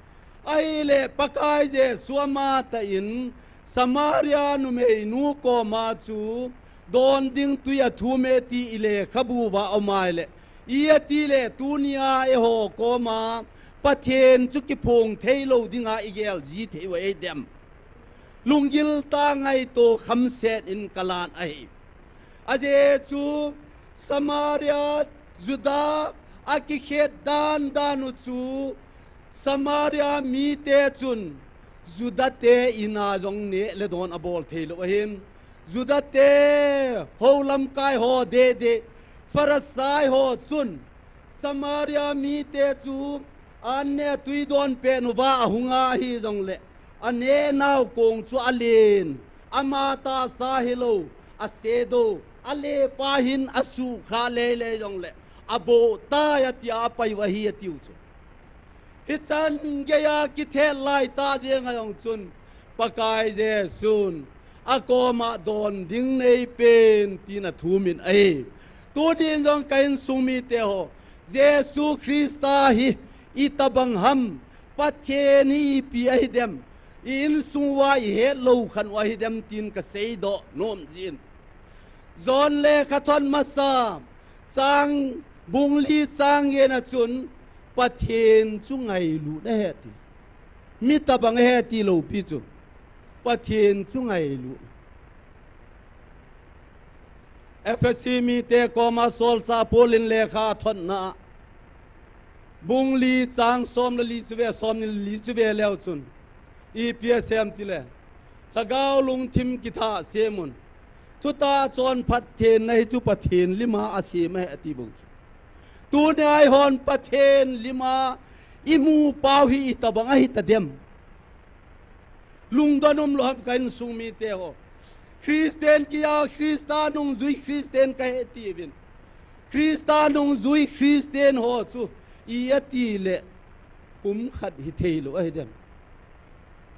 Ahile Pakai Jesu amatah in Samaria numeinu koma chu don ding twi athum e ti ilekhabu uva aum ahile, ipi atile tunia eiho koma Pathen chu kiphong theilou dinga igel ji thei u ahi dem? Lunggil tah ngaito khamset in kalan ahi. Ajeh chu Samaria, Juda akikhet dan dan u chu Samaria mite chun Juda te ina jong neh le don abol theilou ahin, Juda te ho lamkai ho deh deh, Pharisai ho chun Samaria mite chu an neh a twi don pen uva ahunga hijongle, aneh nau kong chu alen, ama tahsa hilou, asedoh, alepa hin asukha lele jongle, aboh tai atia apai u ahi atiu chu. Hichan geiya kithet laitah jenga jong chun Pakai Jesun akoma don ding neipen tin athumin ahi. Tunin jong ka insung mite ho, Jesu Christa hi itobang ham, Pathen hi ipi ahi dem, i insung uva ihetlou khat u ahi dem tin kaseidoh nom jin. John lekhathot masa chang, bung li chang getna chun Pathen chu ngailutna ahi ti. Mi tobang ahi tilou pi chu, Pathen chu ngailut. Ephesi mite koma solchah Paul in lekha athotna, bung li chang som le li chu ve, som ni le li chu ve leu chun, ipi asei em tile, lhagao lungthim kithah semun, thutah chonphat thenna hi chu Pathen lima asem ahi ati bou chu. Tunia eihon Pathen lima imu pau hi itobang ahi tadem? Lungdon umlou ham ka insung mite ho? Christian kia, Christa nungjui Christian kahi tiuvin, Christa nungjui Christian ho chu ipi atile pumkhat hitheilou ahi dem?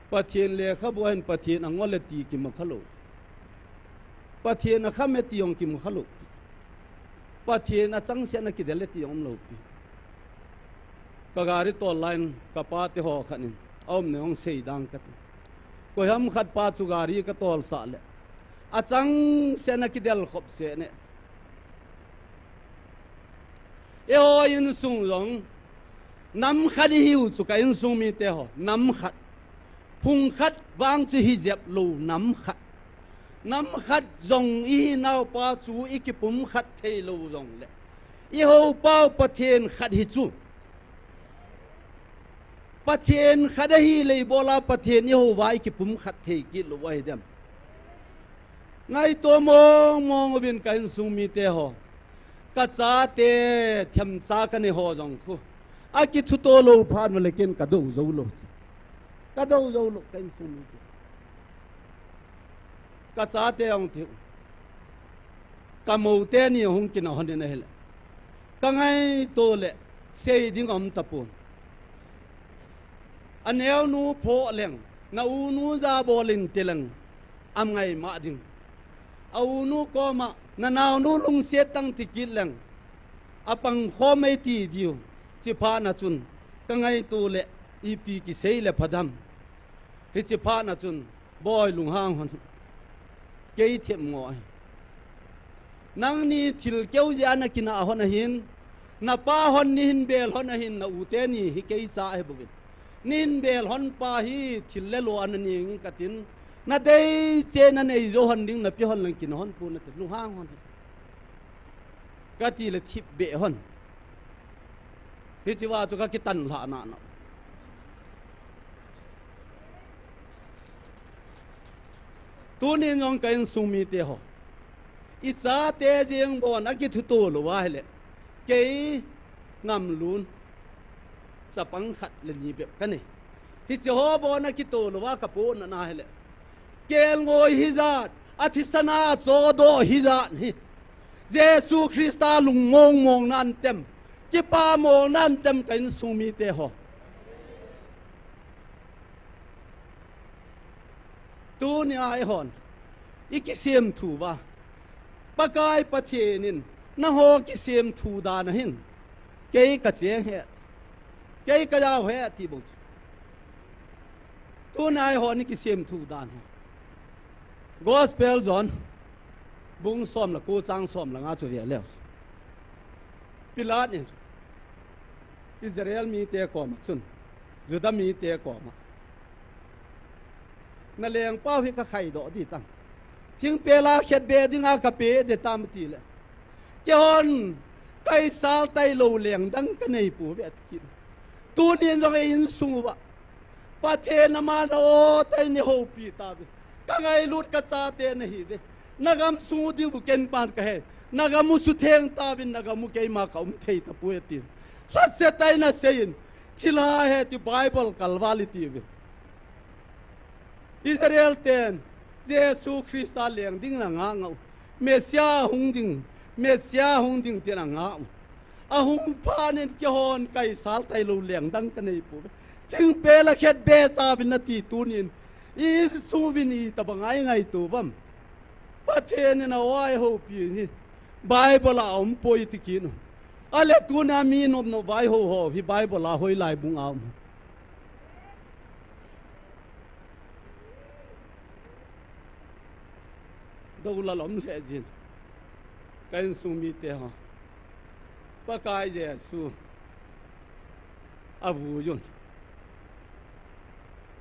Pathen lekhabu ahin Pathen angol e ti kimu khalou, Pathen akham e ti jong kimu khalou, Pathen achangseh a kidel e ti jong umlou pi. Ka gari tol laiyin kapate ho khat in aumna jong seidang kati. Koiham khat pa chu gari katolsah le, achangseh a kidel khop seh ne. Eiho insung jong nam khat ihiu chu ka insung mite ho, nam khat. Phung khat vang chu hijep lou, nam khat. Nam khat jong ihinau pa chu ikipumkhat theilou jongle, ihou pau Pathen khat hi chu, Pathen khat ahile ibola Pathen ihouva ikipumkhat thei kit lou ahi dem? Ngaito mong mong uvin ka insung mite ho, kachate themcha kanei ho jong khu akithuto lou phat ule ken kadou joulou, kadou joulou ka insung mite. Kachate jong tiu, kamou teni hung kinah hon in ahile, kangaito le seiding aum tapon. Aneonu phoh leng, na unu jabolin tileng, angai ma ding. A unu koma, na naonu lungset tang tikit leng, apang khom ei ti diu. Chiphat na chun, ka ngaito le, ipi kisei le phadam. Hichiphat na chun, boi lunghang hon. Kei them ngo ahi. Nangni thil keu jeh a na kina hon ahin, na pa hon nihin bel hon ahin, na u teni hi kei cha ahi bouvin. Nihin bel hon pa hi thil le lo ana ningin katin, na dei che na nei jo hon ding na pi hon lang kina hon pu na te lunghang hon. Kati le thip be hon. Hichi va chu ka kitan lha na na. Tunin jong ka insung mite ho. I chate jeng bon a kithuto lou va hile. Kei ngam lun. Chapang khat le ni bep ka nei. Hichi ho bon a kito lou va ka po na na hile. Kelngoi hijat, a thisan a chodoh hijat hi. Jesu Christa lungmong mong na antem. Kipa mong na antem ka insung mite ho. Tunia eihon, i kisemthu va. Pakai Pathen in, nangho kisemthu dan ahin. Kei ka cheng he. Kei ka jao he ti bou chu. Tunia eihon i kisemthu dan hi. Gospel John, bung som le ko chang som le nga chu ve leu. Pilat in, Israel mite koma chun, Juda mite koma. Na lengpau hi ka khaidoh ding tam. Thingpel a khetbe dinga ka pe ding tam ti le. Keihon, Kaisar tailou leng dang ka nei pouve ati kit. Tunin jong ei insung uva. Pathen aman a o tai nei houpi tauve. Ka ngailut ka chate na hiuve. Na gam sung u diu ken pan ka he. Na gam u sutheng tauvin, na gam u keima ka um thei tapoi atin. Lhasetai na seiyin. Thilha he ti Bible kalval i tiuve. Israel ten Jesu Christa leng ding na nga ngau. Messiah hung ding, Messiah hung ding tin a nga u. Ahung phat in keihon Kaisar tailou leng dang ka nei pouve. Thingpel a khetbe tauvin ati tunin. I insung uvin itobang a i ngaito uvam. Pathen in a o a ei houpi hi. Bible a um poi ti kit u. Ale tunia mi nopnop vai ho ho hi Bible a hoilai bung a um. Doulal um lheh jin. Ka insung mite ho. Pakai Jesu. Avui un.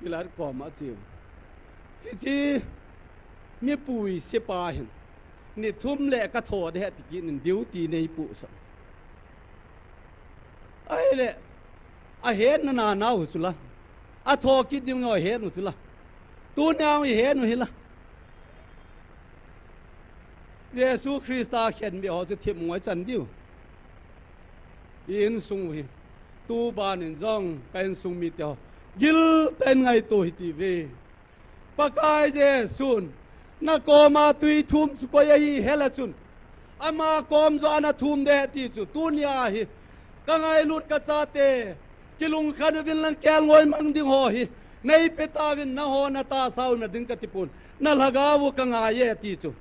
Pilat koma ache u. Hichi. Mipui sepa hin. Ni thum le ka tho ding ahi ti kit in duty nei pusa. Ahile, ahetna nanau chu la. Atho kit ding u ahet u chu la. Tunia u ahet u hi la. Jesu Christa khenbeh ho chu themmo i chan diu. I insung u hi. Tuban in jong ka insung mite ho. Giltah in ngaito hite ve. Pakai Jesun, na koma tui thum chu koi ahi hela chun. Ama kom joh a na thum ding ahi ti chu, tunia hi. Ka ngailut ka chate, kilungkhan uvin lang kelngoi mang ding ho hi. Nei pe tauvin nangho na tahsa u na ding ka tipon. Na lhagao u ka ngai e ti chu.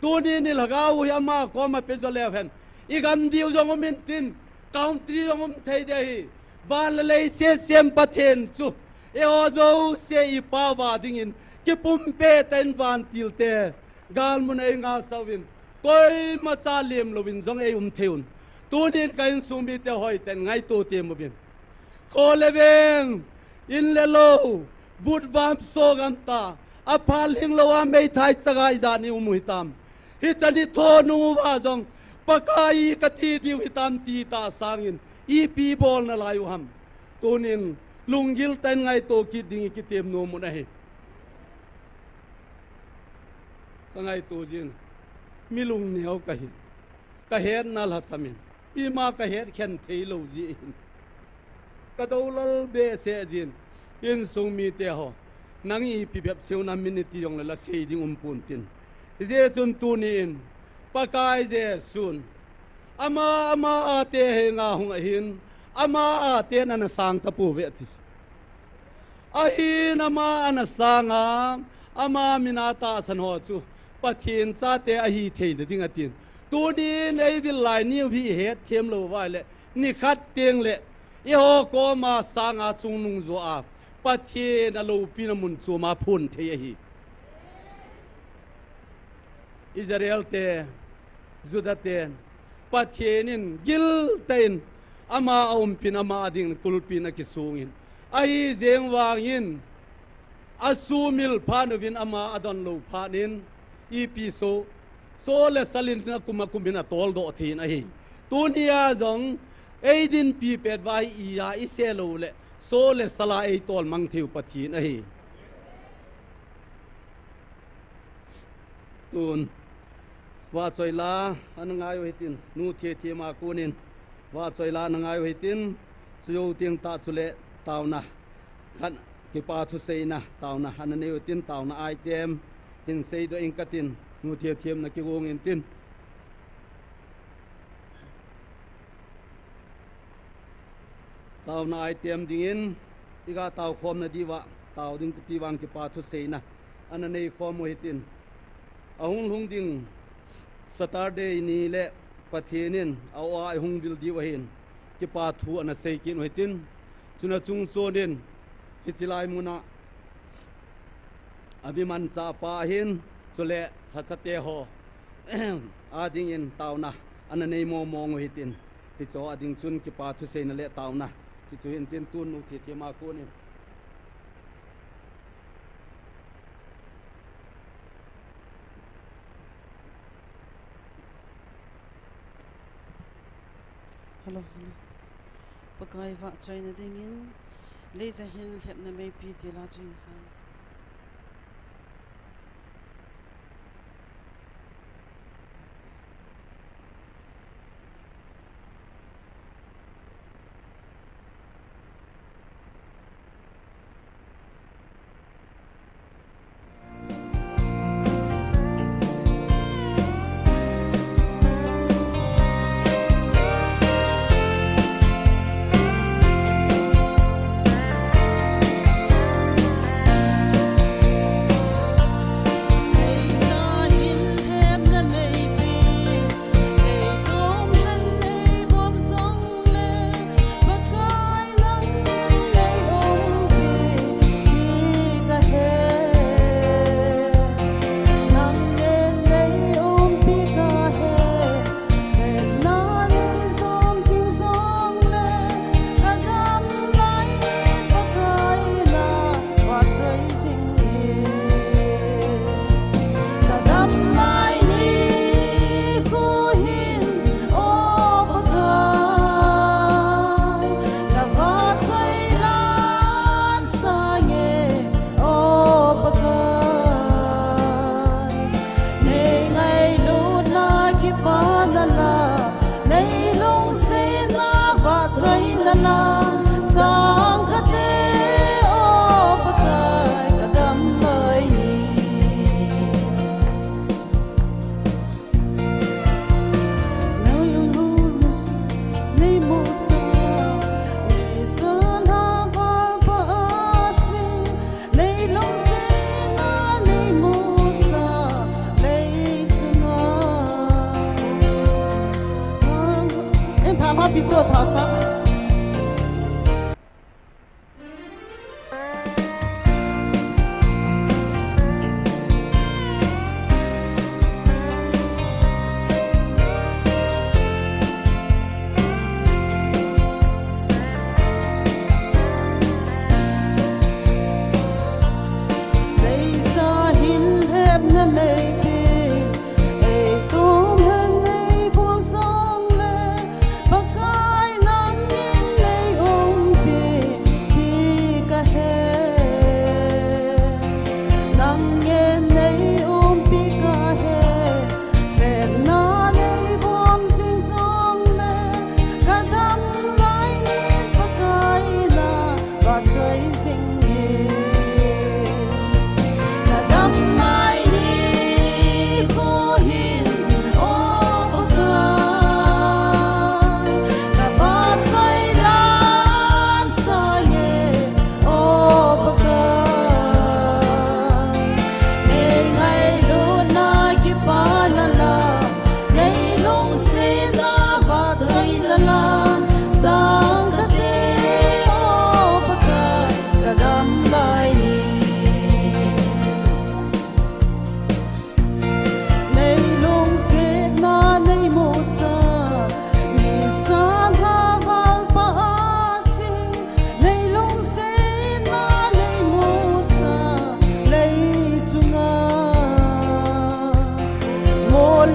Tunin i lhagao u hi ama koma pe jo leu hen. I gam diu jong um intin, country jong um thei ding ahi. Van le lei sesem Pathen chu. Eiho jouse i pao va dingin, kipumpeh tah in vantil te, galmun a ei ngahsah uvin, koima cha lem louvin jong ei um thei un. Tunin ka insung mite hoitah in ngaito tem uvin. Kho le veng, in le lou, vutvam so gam tah, aphat lhing lou a meithai chaga ijat in i um u hitam. Hichan i tho nung uva jong, Pakai i ka ti diu hitam ti tah sangin, ipi bol nalai u ham. Tunin, lunggil tah in ngaito kit ding i kitem nom u ahi. Ka ngaito jin, mi lungneo ka hi. Ka hetna lhasam in, ima ka hetkhen thei lou jeh hin. Ka doulal behseh jin, insung mite ho, nang ipi bep seu nam in i ti jongle la sei ding um pon tin. Hijeh chun tuni in, Pakai Jesun, ama, ama a te henga hung ahin, ama a te na na sang tapouve ati. Ahin ama ana sanga, ama mina tahsan ho chu Pathen chate ahi theina ding atin. Tunin eidil lai niu hi ihet them lou vaile, nikhat teng le, eiho koma sanga chungnung joa, Pathen aloupina mun choma phon thei ahi. Israel te, Juda te, Pathen in giltah in ama aumpin ama ading kulpin akisungin. Ahi jeng vangin, asumil phat uvin ama adon lou phat in, ipi so, so le salin akum akum in atoldoh thei in ahi. Tunia jong, eidinpi pet uva hi iya ise lou le, so le sala eitol mang theiu Pathen ahi. Tun, vahchoi la ana ngaiu hitin, nu Thethema konin, vahchoi la ana ngaiu hitin, chujou teng tah chule taona, khat kipa thuseina, taona ana neiu hitin, taona item hin seidoh inge katin, nu Thethema kigong intin. Taona item dingin, iga tao khomna diuva, tao ding kiti vang kipa thuseina ana neikhom u hitin. Ahung lhung ding Saturday ni le Pathen in a-o a ihung vil diu ahin, kipa thu ana seikit u hitin. Chuna chungchonin, hiche lai muna, ami manchahpa ahin, chule lhachate ho adingin taona ana nei mongmong u hitin, hicheho ading chun kipa thuseina le taona, hiche chu hintin tun nu Thethema konin. Hello, hello. Pakai vahchoina dingin, Leiset hin lhepna meipi tila chu hin sang.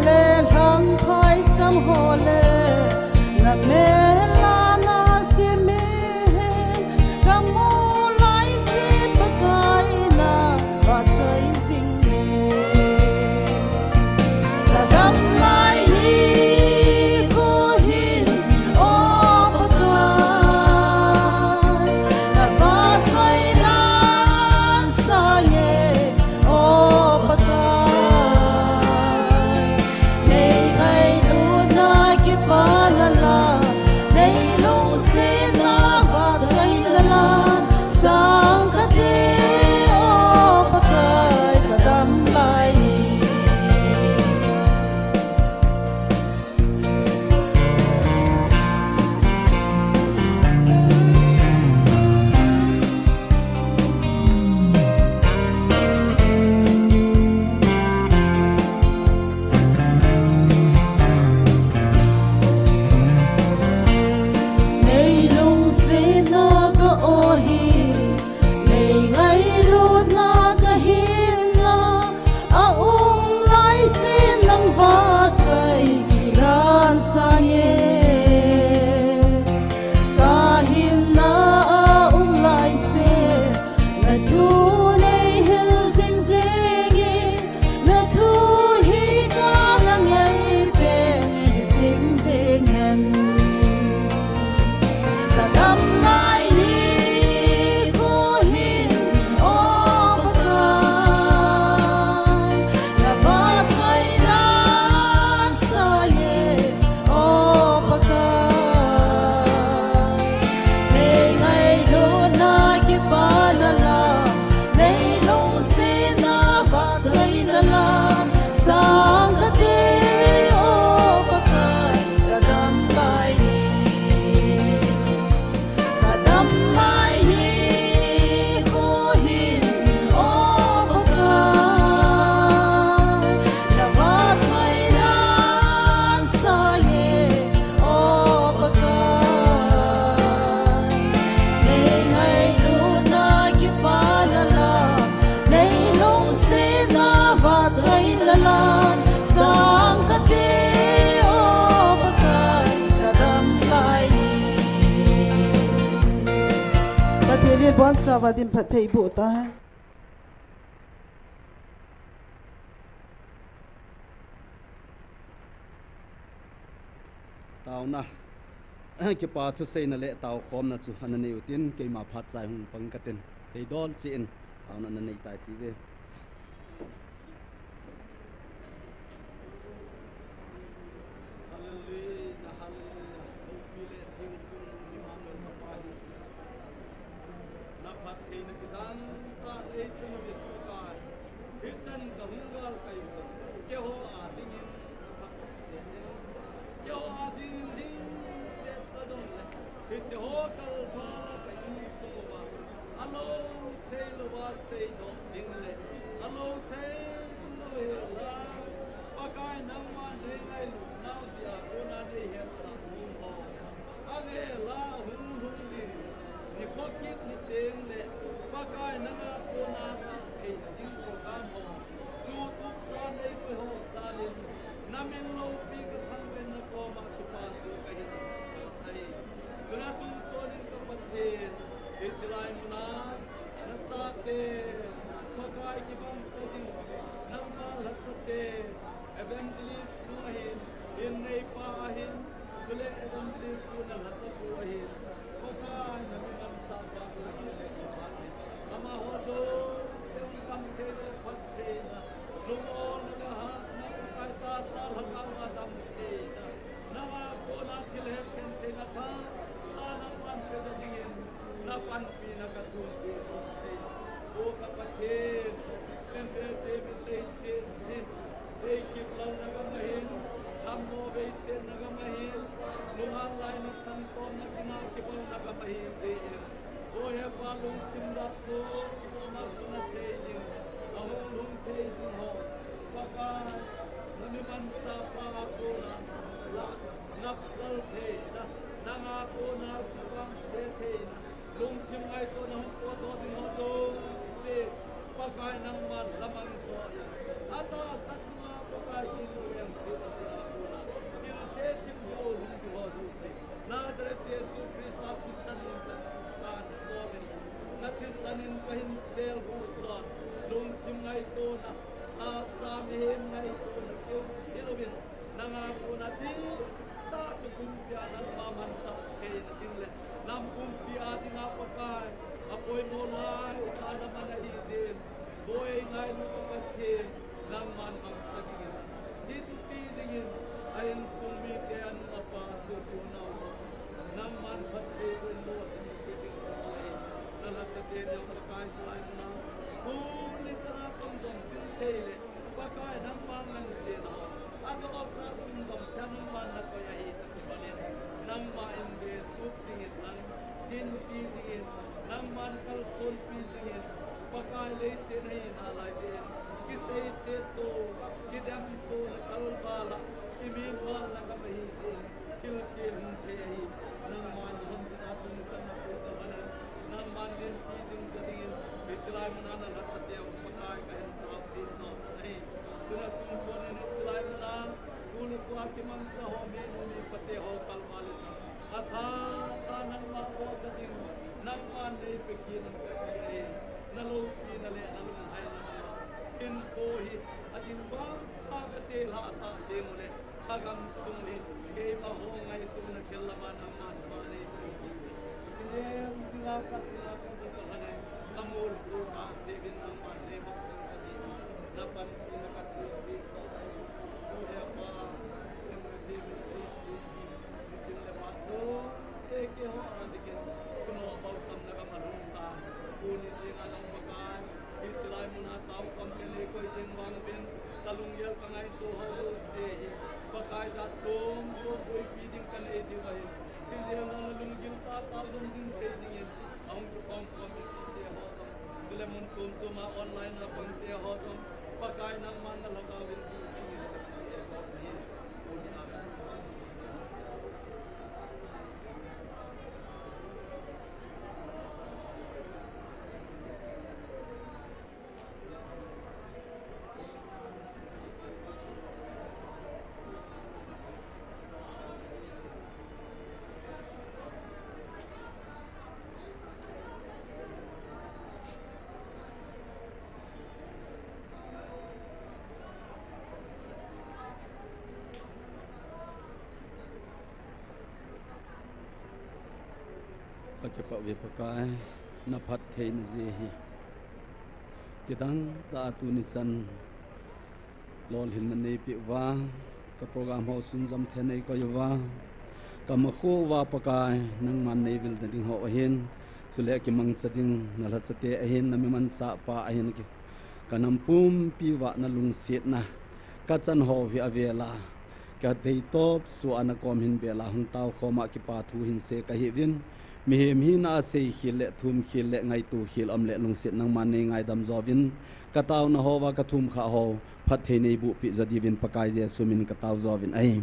Le lhangphai cham ho le, na mel a na simin, ka mu lai sin Pakai na vahchoi jing in. Ka dam lai nikho hin, O Pakai, na vahchoi nan sangin, O Pakai, nei ngailutna kipana la, nei lungsetna vahchoina la, sang kate, O Pakai, ka dam lai ni. Nei lungsetna ka aw hi, nei ngailutna ka hinna, a um lai sin nang vahchoi nan sangin. Ka hinna a um lai sin, na thu nei hil jing jing in, na thu hi ka na ngei pen jing jing hen. Ka dam lai nikho hin, O Pakai, na vahchoi nan sangin, O Pakai, nei ngailutna kipana la, nei lungsetna vahchoina la, sang kate, O Pakai, ka dam lai ni. Ka dam lai nikho hin, O Pakai, na vahchoi nan sangin, O Pakai, nei ngailutna kipana la, nei lungsetna vahchoina la, sang kate, O Pakai, ka dam lai ni. Pathen in bonchauva dinphat thei boh tahen. Taona, kipa thuseina le taokhomna chu ana nei utin, keima phat chai hung pang katin, theidol cheh in taona ana nei tai tiuve. Hallelujah, hallelujah. Houpi le theng sung Emmanuel ka Pa hi. Na phattheina kidan tah ei chan a ve tu ka. Hichan ka hung gal kai u chan. Keiho a dingin ka pha kop se ne. Keiho a dingin ding se ta jong le. Hiche ho kal pha la ka insung uva. Alo thei louva seidoh ding le, alo thei lou hela, Pakai nangma nei ngailut nau jeh a kona nei hetsah nom ho. Avela hung lhung ding, nikho kit ni teng le, Pakai nanga kona sa theina ding program ho. Chu tup sa nei koi ho sa nin, na min loupi ka thangvahna koma kipa thu ka hin sa ahi. Chuna chun chonin ka Pathen, hiche lai muna, na chate, Pakai kibang sa jing, nangma lhacha te, evangelist nu ahin, in neipa ahin, chule evangelist nu na lhacha pu ahin, Pakai na mi manchah pa pu ahin, amaho jouse hung dam thei le phat theina, lungmonna le hatna Pakai tahsa lhagao a dam theina, nanga kona thil het khen theina tha, a nangman pe jo dingin, na panpina ka thum pi thei. O ka Pathen, lemvel te mit leiset hin, ei kip lalna gam ahin, thammo beisetna gam ahin, lunghan laina thamtonna kina kibol na gam ahi jeh in. O Hepa lungthim dap chu, choma suna thei ding, ahung lhung thei ding ho. Pakai, na mi manchah pa a kona, la, nap lal theina, nanga kona kipang se theina, lungthim ngaitona hung potdoh ding ho jouse, Pakai nangman lamang jo in. Atahsa chunga Pakai Nazareth Jesu Christa thisan in ka, ka chom in, na thisan in ka hin sel hu chun, lungthim ngaitona, asa mihem ngaitona keu hilouvin, nanga kona dihtah kipumpia nangma manchah theina ding le, nam pumpi a dinga Pakai, apoimo laitah na man ahi jeh in, Boi ngailu ka Pathen, nangman mangcha jingin, dinpi jingin, a insung mite anung apa sopi unau ho, nangman phatthei boimo dinpi jing ahi. Na lhacha teni jong Pakai chulai muna, tuni chana pang jong jil thei le, Pakai nangma ngansena, adolcha sung jong thei nangman nakoi ahi, Panin, nangma in ve tup jingin lang, dinpi jingin, nangman kalsonpi jingin, Pakai leiset a hina lai jeh in, kiseiset to, kidem to, na kalval a, kimima na gam ahi jeh in, thilse hung thei ahi, nangman hon ding a tuni chan na pu ta lhon in, nangman dinpi jing ja dingin, hiche lai muna na lhacha teu Pakai ka hin taopi jo ahi. Chuna chungchon in hiche lai muna, tu le tua kimangcha ho, minu mipa te ho kalval in, atha, atha nangma ho ja ding, nangman neipe kit in kati ahi, na loupina le na lunglhaina banga, hinkho hi ading bang a ka che lhahsah teng ule, ka gamsung hi, keima ho ngaitona khel lama nangman ma neipe kit in. Inem jinga ka tila ka dot a lhon in, ka molso ka seuvin nangman neibol jing ja ding, na panpina ka thilpi jo ahi. Pu he pa, em le pe min leiset hi, mitin le phat jouse keiho a dingin, tuno bou tam na gam a lhung tan, tuni jeng a jong Pakai, hiche lai muna taokhom ka neikoi jeng vang uvin, ka lunggel ka ngaito ho jouse hi, Pakai jat chom chom boipi ding ka nei diu ahin, hijeh a na lunggil tah tah jom jing thei dingin, ahung kikhom khom mipite ho jong, chule mun chom chom a online a pangte ho jong, Pakai nangman na lhagao vin ding jingin ka ti e, Pakai. Amen. Ka kipah uve Pakai, na phattheina jeh hi. Kidang tah a tuni chan lolhinna neipeh uva, ka program ho sunjom thei neikoi uva, ka makho uva Pakai, nangman neivil na ding ho ahin, chule kimangcha ding na lhacha te ahin, na mimanchah pa ahin, ka nam pumpi uva na lungsetna, ka chan ho hi avel a, ka deitop sua na kom hin bel a hung taokhom a kipa thu hin sei ka hi uvin, mihem hina a seikhel le, thumkhel le, ngaitokhel um le, lungset nangman neingaidam jo uvin, ka taona ho uva ka thumkhah ho, phatthei neiboh peh jo diuvin Pakai Jesu min ka tao jo uvin ahi.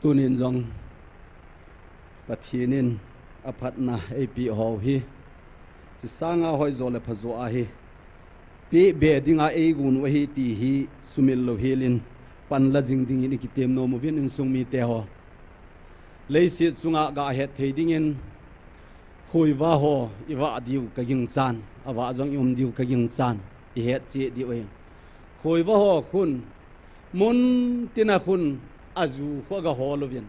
Tunin jong Pathen in aphatna eipeh ho hi, chesanga hoijo le phajo ahi, pehbe dinga eigon u ahi ti hi sumil louhel in, panla jing dingin ikitem nom uvin insung mite ho. Leiset chunga gahet thei dingin, khoiva ho ivah diu ka ginchan, avah jong ium diu ka ginchan, ihet cheh diu ahi. Khoiva ho khun, mun tina khun aju khu agahol uvin,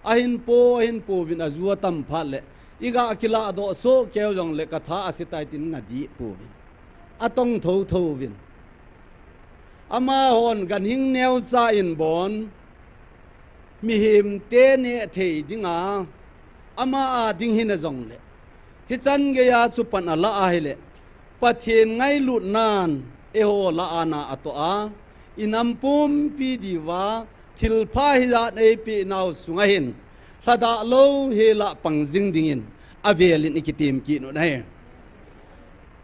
ahin po, ahin pouvin, aju atam phat le, iga kiladoh soh keu jongle katha asetai tin nga dih pouvin, atong thotho uvin. Amahon ganhing neocha in bon, mihemte neh thei dinga, ama a ding hina jongle, hichan geiya chu pan alah ahile, Pathen ngailutnan eiho lah a na atoh a, inam pumpi diuva thilpha hijat eipeh nau sunga hin, lhadah lou hela pang jing dingin avel in ikitem kit u ahi.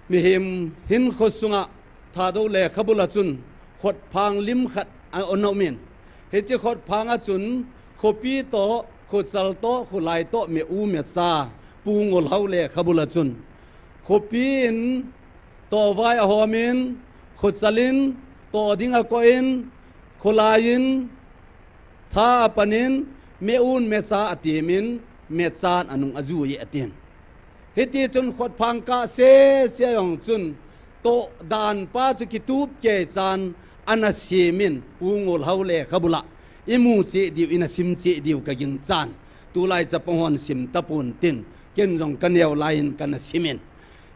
Mihem hin khosunga Thadou lekhabula chun khotphang lim khat a, ana umin. Hiche khotphang a chun khopi toh, khochal toh, kholai toh, me u mecha, Pu Ngolhao lekhabula chun khopi in tohvai ahomin, khochalin toh ding akohin, kholaiyin tha apanin, me un mecha atemin, mechan anung ajui atin. Hiti chun khotphang kah sese jong chun toh dan pa chu kitup kei chan ana simin, Pu Ngolhao lekhabula imu cheh diu, ina sim cheh diu kaging chan. Tulai chapang hon sim tapon tin, ken jong kaneo laiyin kana simin.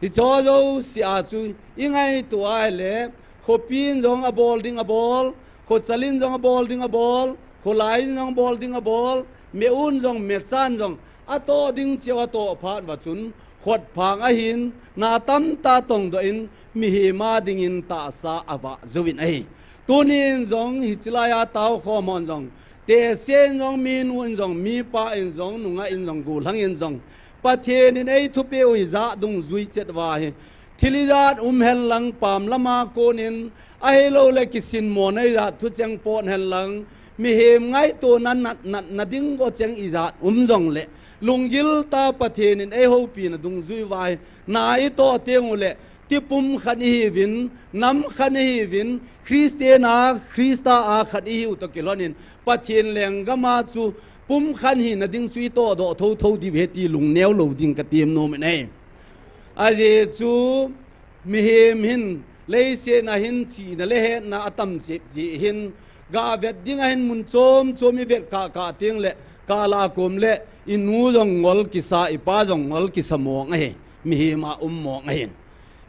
Hicho jouse a chu ingaito ahile, khopin jong abol ding abol, khochalin jong abol ding abol, kholaiyin jong abol ding abol, me un jong, mechan jong, atoh ding cheh u atoh phat uva chun, khotphang ahin, na tamtah tongdoh in, mihem a dingin tahsa avah jouvin ahi. Tunin jong, hiche laiya taokhom hon jong, tese'n jong, minu in jong, mipa in jong, nungah in jong, gollhang in jong, Pathen in eithupeh u ijat dungjui chet uva hi, thil ijat um henlang pam lama konin, ahilouleh kisinmo na ijat thucheng pot henlang, mihem ngaitona nat, natna ding go cheng ijat um jongleh, lunggil tah Pathen in eihoupina dungjui uva hi, na itoh teng uleh, tipum khat ihiuvin, nam khat ihiuvin, Christian a, Christa a khat ihiu toh kilhonin, Pathen lenggam a chu pumkhat hina ding chu itohdoh thotho diu ahi ti lungneo lou ding katem nom in ahi. Ajeh chu mihem hin leiset a hin chihna le hetna atam cheh cheh hin, gavet ding ahin mun chom chom ivet kah kah teng leh, kah lah a kom leh, inu jong ngol kisa, ipa jong ngol kisa mong ahi, mihem a um mong ahin.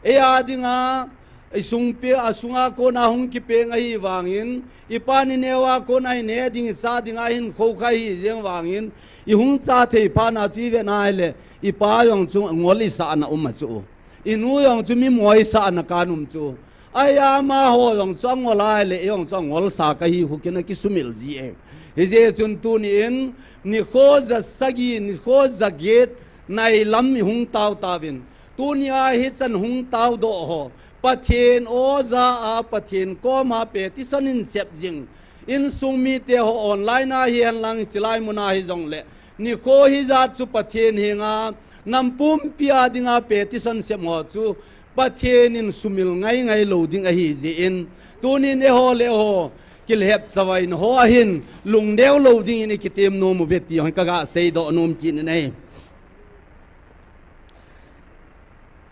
Eia dinga, isungpi, asunga kona hung kipeng ahivangin, ipan ineo a kona ine ding, isa dinga hin khoukhai ahi jeng vangin, ihung cha thei phat na chu ivet na ahileh, ipa jong chu ngol isahna um a chu, inu jong chu mimo isahna kan um chu. Ahi amaho jong chu angol ahileh, ei jong chu angol sa kahi khu kin akisumil ji e. Hijeh chun tuni in, nikho ja sagi, nikho ja get, nai lam ihung tao tauvin. Tunia hichan hung taodoh ho, Pathen oja a, Pathen koma petition hin sep jing. Insung mite ho online a hihen lang, chilai muna hijongleh, nikho hijat chu Pathen henga, nam pumpi a dinga petition sep ho chu, Pathen in sumil ngai ngai lou ding ahi jeh in, tunin eiho le eiho, kilhep chavaina ho ahin, lungneo lou dingin ikitem nom uve ti jong kaga seidoh nom kit in ahi.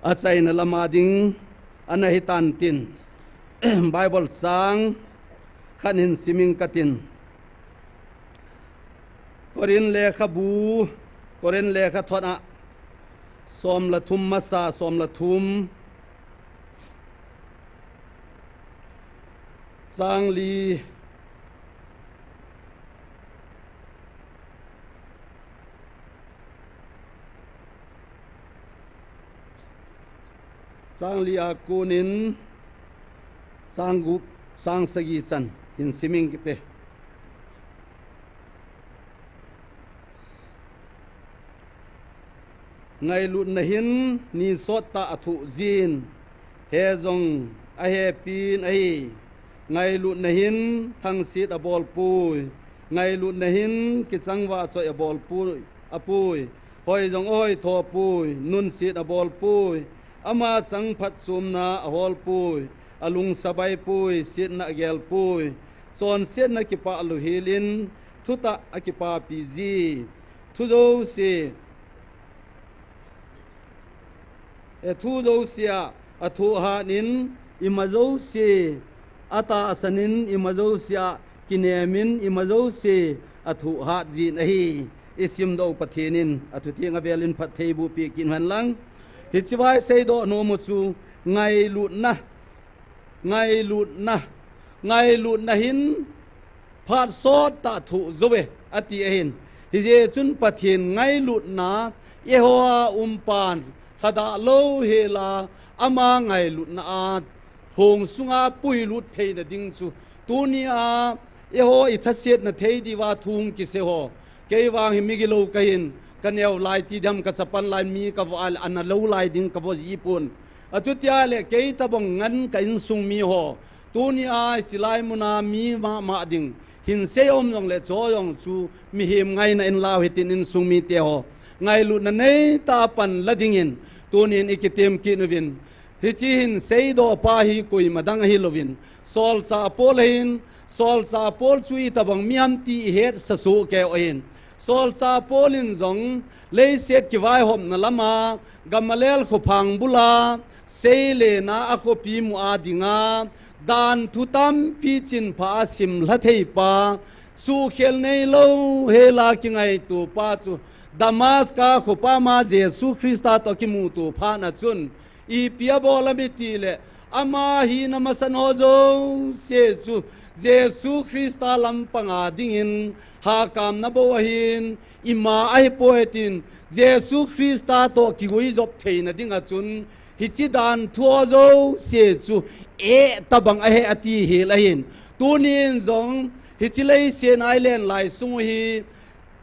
Achaina lama ding ana hitan tin, Bible chang khat hin simin katin. Korin lekhabu, Korin lekhathot a, som le thum masa, som le thum, chang li, chang li a konin chang gup, chang sagi chan hin simin kate. Ngailutna hin ni sot tah a thoh jin, he jong ahepin ahi. Ngailutna hin thangsit abol poi. Ngailutna hin kichang vahchoi abol poi, apoi. Hoi jong ahoi tho poi, nunsit abol poi. Ama chang phatchomna ahol poi. Alungsabai poi, sietna agel poi. Chonsetna kipah louhel in, thutah akipapi ji. Thu jouse, eh, thu jouse a athoh hat in, ima jouse atahsan in, ima jouse a kinem in, ima jouse athoh hat jin ahi. Isimdoh u Pathen in athu teng avel in phattheiboh peh kit hen lang. Hiche vai seidoh nom u chu ngailutna, ngailutna, ngailutna hin phat sot tah thoh jou e, ati ahin. Hijeh chun Pathen ngailutna eiho a um pan, lhadah louhel a, ama ngailutna a hong sunga puilut theina ding chu, tunia eiho ithasetna thei diuva thu hung kisei ho. Kei vang hi migilou kahin, kaneo lai ti ding ham, kachapan lai mi kavoh a leh ana lou lai ding kavoh ji pon. Achutia le kei tabang ngen ka insung mi ho, tuni a hiche lai muna mi mama ding hin sei um jongle, chu jong chu mihem ngaina in lau hitin insung mite ho, ngailutna neitah a pan la dingin tunin i kitem kit uvin. Hiche hin seidoh pa hi koima dang ahi louvin, Solchah Paul ahin, Solchah Paul chu itobang mi ham ti i hetsa soh kei u ahin. Solchah Paul in jong leiset kivaihopna lama, Gamaliel khophang bula, seilena a khopi mu a dinga, dan thu tampi chinpha a simlha thei pa, suhkhel neilou hela kingaito pa chu, Damascus khopi ma Jesu Christa toh kimuto phat na chun, ipi abol ham itile, ama hina masang ho jouse chu Jesu Christa lampang a dingin hakamna bou ahin, ima ahipoi tin, Jesu Christa toh kiguijop theina dinga chun, hiche dan thu ho jouse chu eh tabang ahi ati hel ahin. Tunin jong hiche leiset a i len lai sung u hi,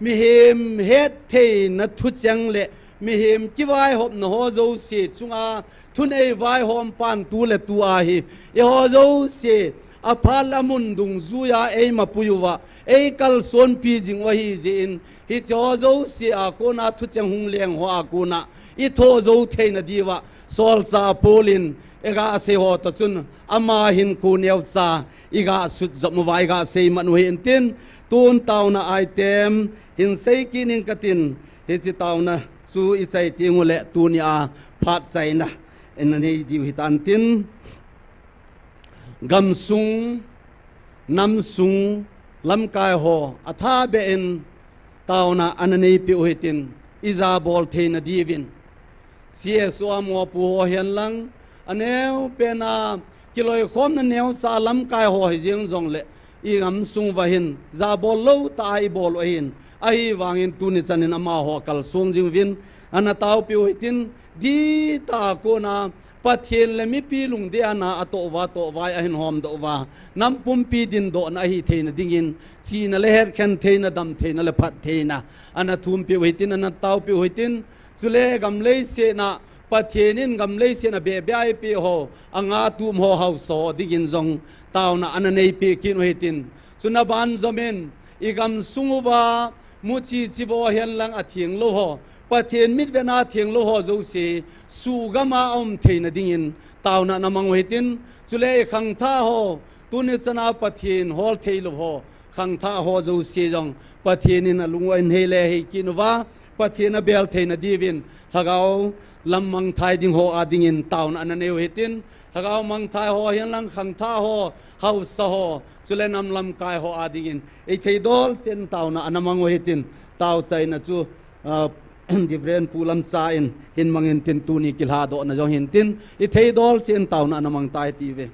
mihem hettheina thucheng le mihem kivaihopna ho jouse chunga thunei vaihom pan tu le tu ahi. Eiho jouse aphat le amun dungjuia eima pui uva, eikalsonpi jing u ahi jeh in, hiche ho jouse a kona thucheng hung leng ho a kona i thoh jou theina diuva, Solchah Paul in iga sei ho toh chun ama hin ko neocha iga sut jom uva, iga sei man u ahin tin, tun taona item hin sei kit ning katin, hiche taona chu i chai teng ule tuni a phat chaina in anei diu hitan tin, gamsung, namsung, lamkai ho atha beh in taona ana neipeh u hitin, ijabol theina diuvin. C S O a mopo ho hihen lang, aneo pena kiloikhomna neocha lamkai ho hijeng jongle, i gamsung uva hin jabol lou tah a i bol u ahin, ahivangin tuni chanin amaho kalson jing uvin, ana taopeh u hitin, dihtah a kona Pathen le mipi lungdei a na atoh uva, tohvai ahin homdoh uva, nam pumpi dindohna ahi theina dingin, chihna le hetkhen theina, dam theina le phat theina ana thumpeh u hitin, ana taopeh u hitin, chule gam leiset a Pathen in gam leiset a beh beh a eipeh ho, anga tum ho, haosa ho dingin jong taona ana neipeh kit u hitin, chuna banjom in i gamsung uva muchi chivo hihen lang athenglou ho, Pathen mitvet a thenglou ho jouse, sugam a aum theina dingin taona ana mang u hitin, chule i khangthah ho, tuni chana Pathen hol theilou ho, khangthah ho jouse jong Pathen in alung u ahin hei le hei kit uva, Pathen abel theina diuvin, lhagao lam mangthai ding ho a dingin taona ana nei u hitin, lhagao mangthai ho hihen lang khangthah ho, haosa ho, chule nam lamkai ho a dingin i theidol cheh in taona ana mang u hitin, tao chaina chu, ah, Reverend Pu Lamcha in hin mang intin, tuni kilhadohna jong hintin, i theidol cheh in taona ana mang tai tiuve.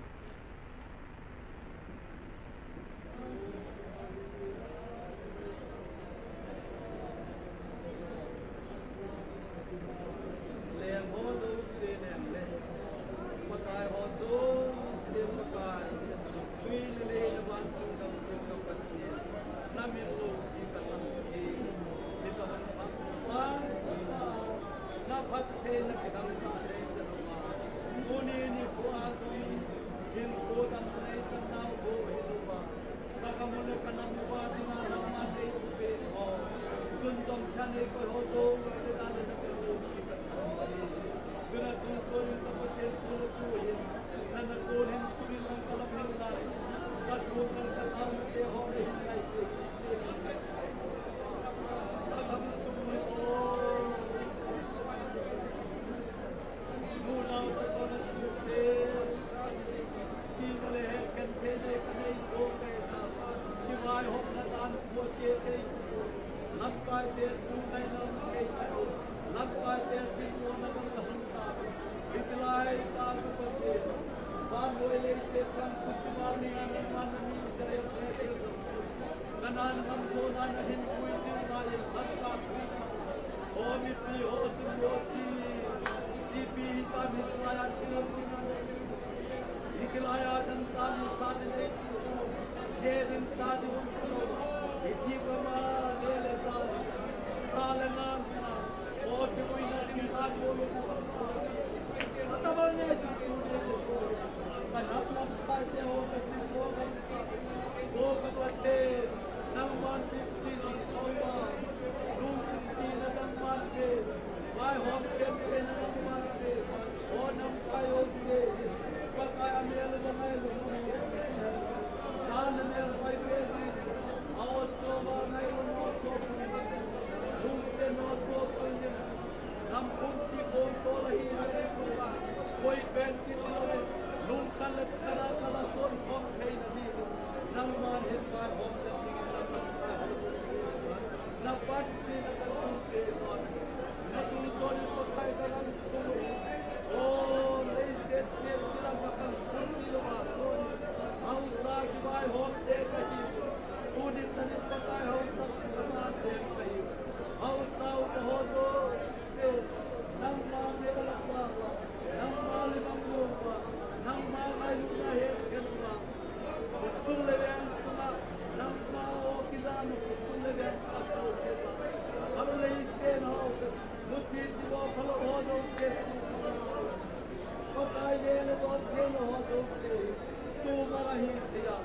Ahi thei a,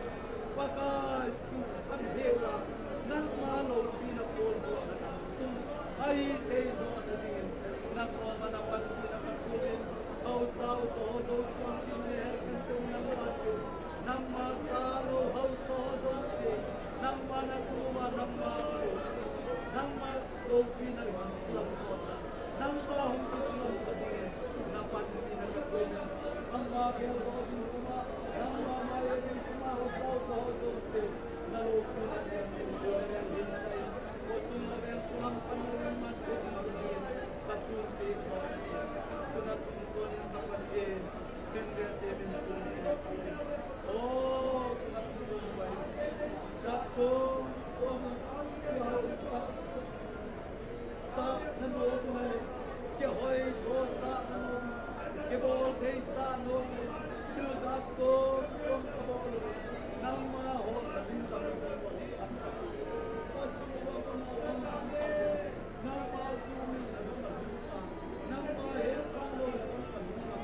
Pakai sung a hel a, nangma loupina bolna a nang sung ahi thei joh na dingin, nangma na panpina ka tunin, haosa upa ho jouse, chim le her kan tung nangma tu, nangma sa lou haosa ho jouse, nangma na chunga nangma lou, nangma loupina hung sulang jot na, nangma hung kisulang jot dingin, na panpina ka tunin, nangma geldoh jing kuma, nangma maile jing kuma, haosa upa ho jouse, na loupina nem in, na nem in sa in, khosung le veng sung a pan le veng man thei jing dingin, ka thum pi jot in, chuna chung chon in ka pan in, min ve te min na kum in na kum in. O, ka sung vai. Ka chung, sung, sa, sa, na no, na le. Kihoi jo sa, na no. Kibol thei sa, no. Thil jat chom chom ka bol. Nangma ho sa ding ka bol. Ka sung va ka na, nangma sung mi na ka na. Nangma he sa lo na ka sa.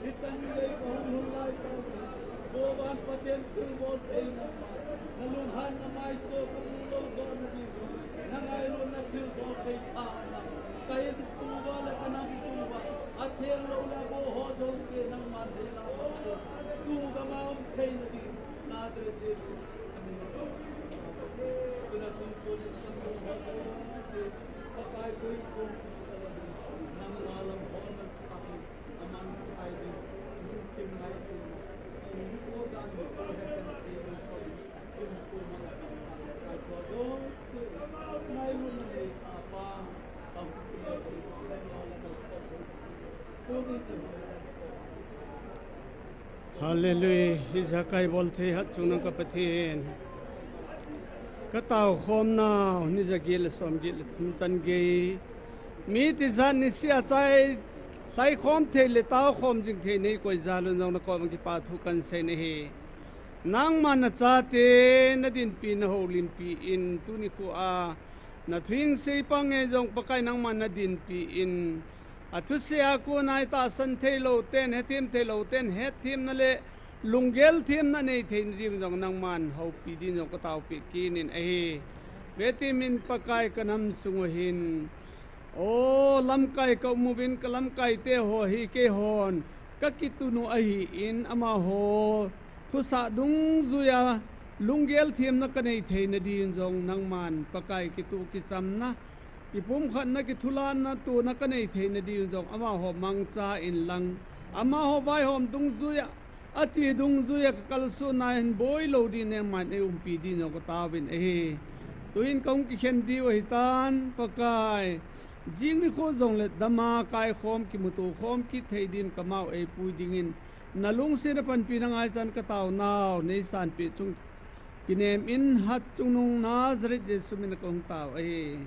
Hichan gei ka hung hun lai tah, Govan Pathen thilbol thei nangma, na lunghanna maiso ka mu lou jona ding, na ngailutna thilbol thei tha na, ka insung uva le ka nam sung uva, atheng lou le abo ho jouse nangman hela bol thei, sung uva ma um thei na ding, Nazareth Jesu Christa min in. Tuna chun chun in ka mu ho jouse, Pakai koi chun, nangma lam hol na sa. Hallelujah. Ijakai bol thei hatchungnung ka Pathen. Ka taokhom nau, ni jaget le somget le thum chan gei. Mi tijat niseh a chai lhaikhom thei le taokhom jing thei nei koi jal un jong na koma kipa thu kan sei na hi. Nangma na chate na dinpi na houlimpi in tuni khu a na thu hing sei pang e jong Pakai nangma na dinpi in a thusei a kon a i tahsan thei lou ten, hethem thei lou ten, hetthemna le lunggel themna nei thei na ding jong nangman houpi ding jong ka taopi kit in ahi. Vetem in Pakai ka nam sung u hin. O, lamkai ka um uvin ka lamkai te ho hi keihon ka kitun u ahi in amaho thusah dungjuia lunggel themna ka nei thei na ding jong nangman Pakai kitu kichamna, kipumkhatna, kithulanna, tuna ka nei thei na ding jong amaho mangcha in lang, amaho vaihom dungjuia, achi dungjuia ka kalsonna hin boi lou ding nangman ei umpi ding jong ka taovin ahi. Tuin ka hung kikhen diu ahi tan, Pakai. Jing nikho jong le dama kaikhom, kimuto khom kit thei din kamau ei pui dingin, na lungset na panpi na ngaichan ka taonau, nei sanpeh chung kinem in hatchungnung Nazareth Jesu min a ka hung tao ahi.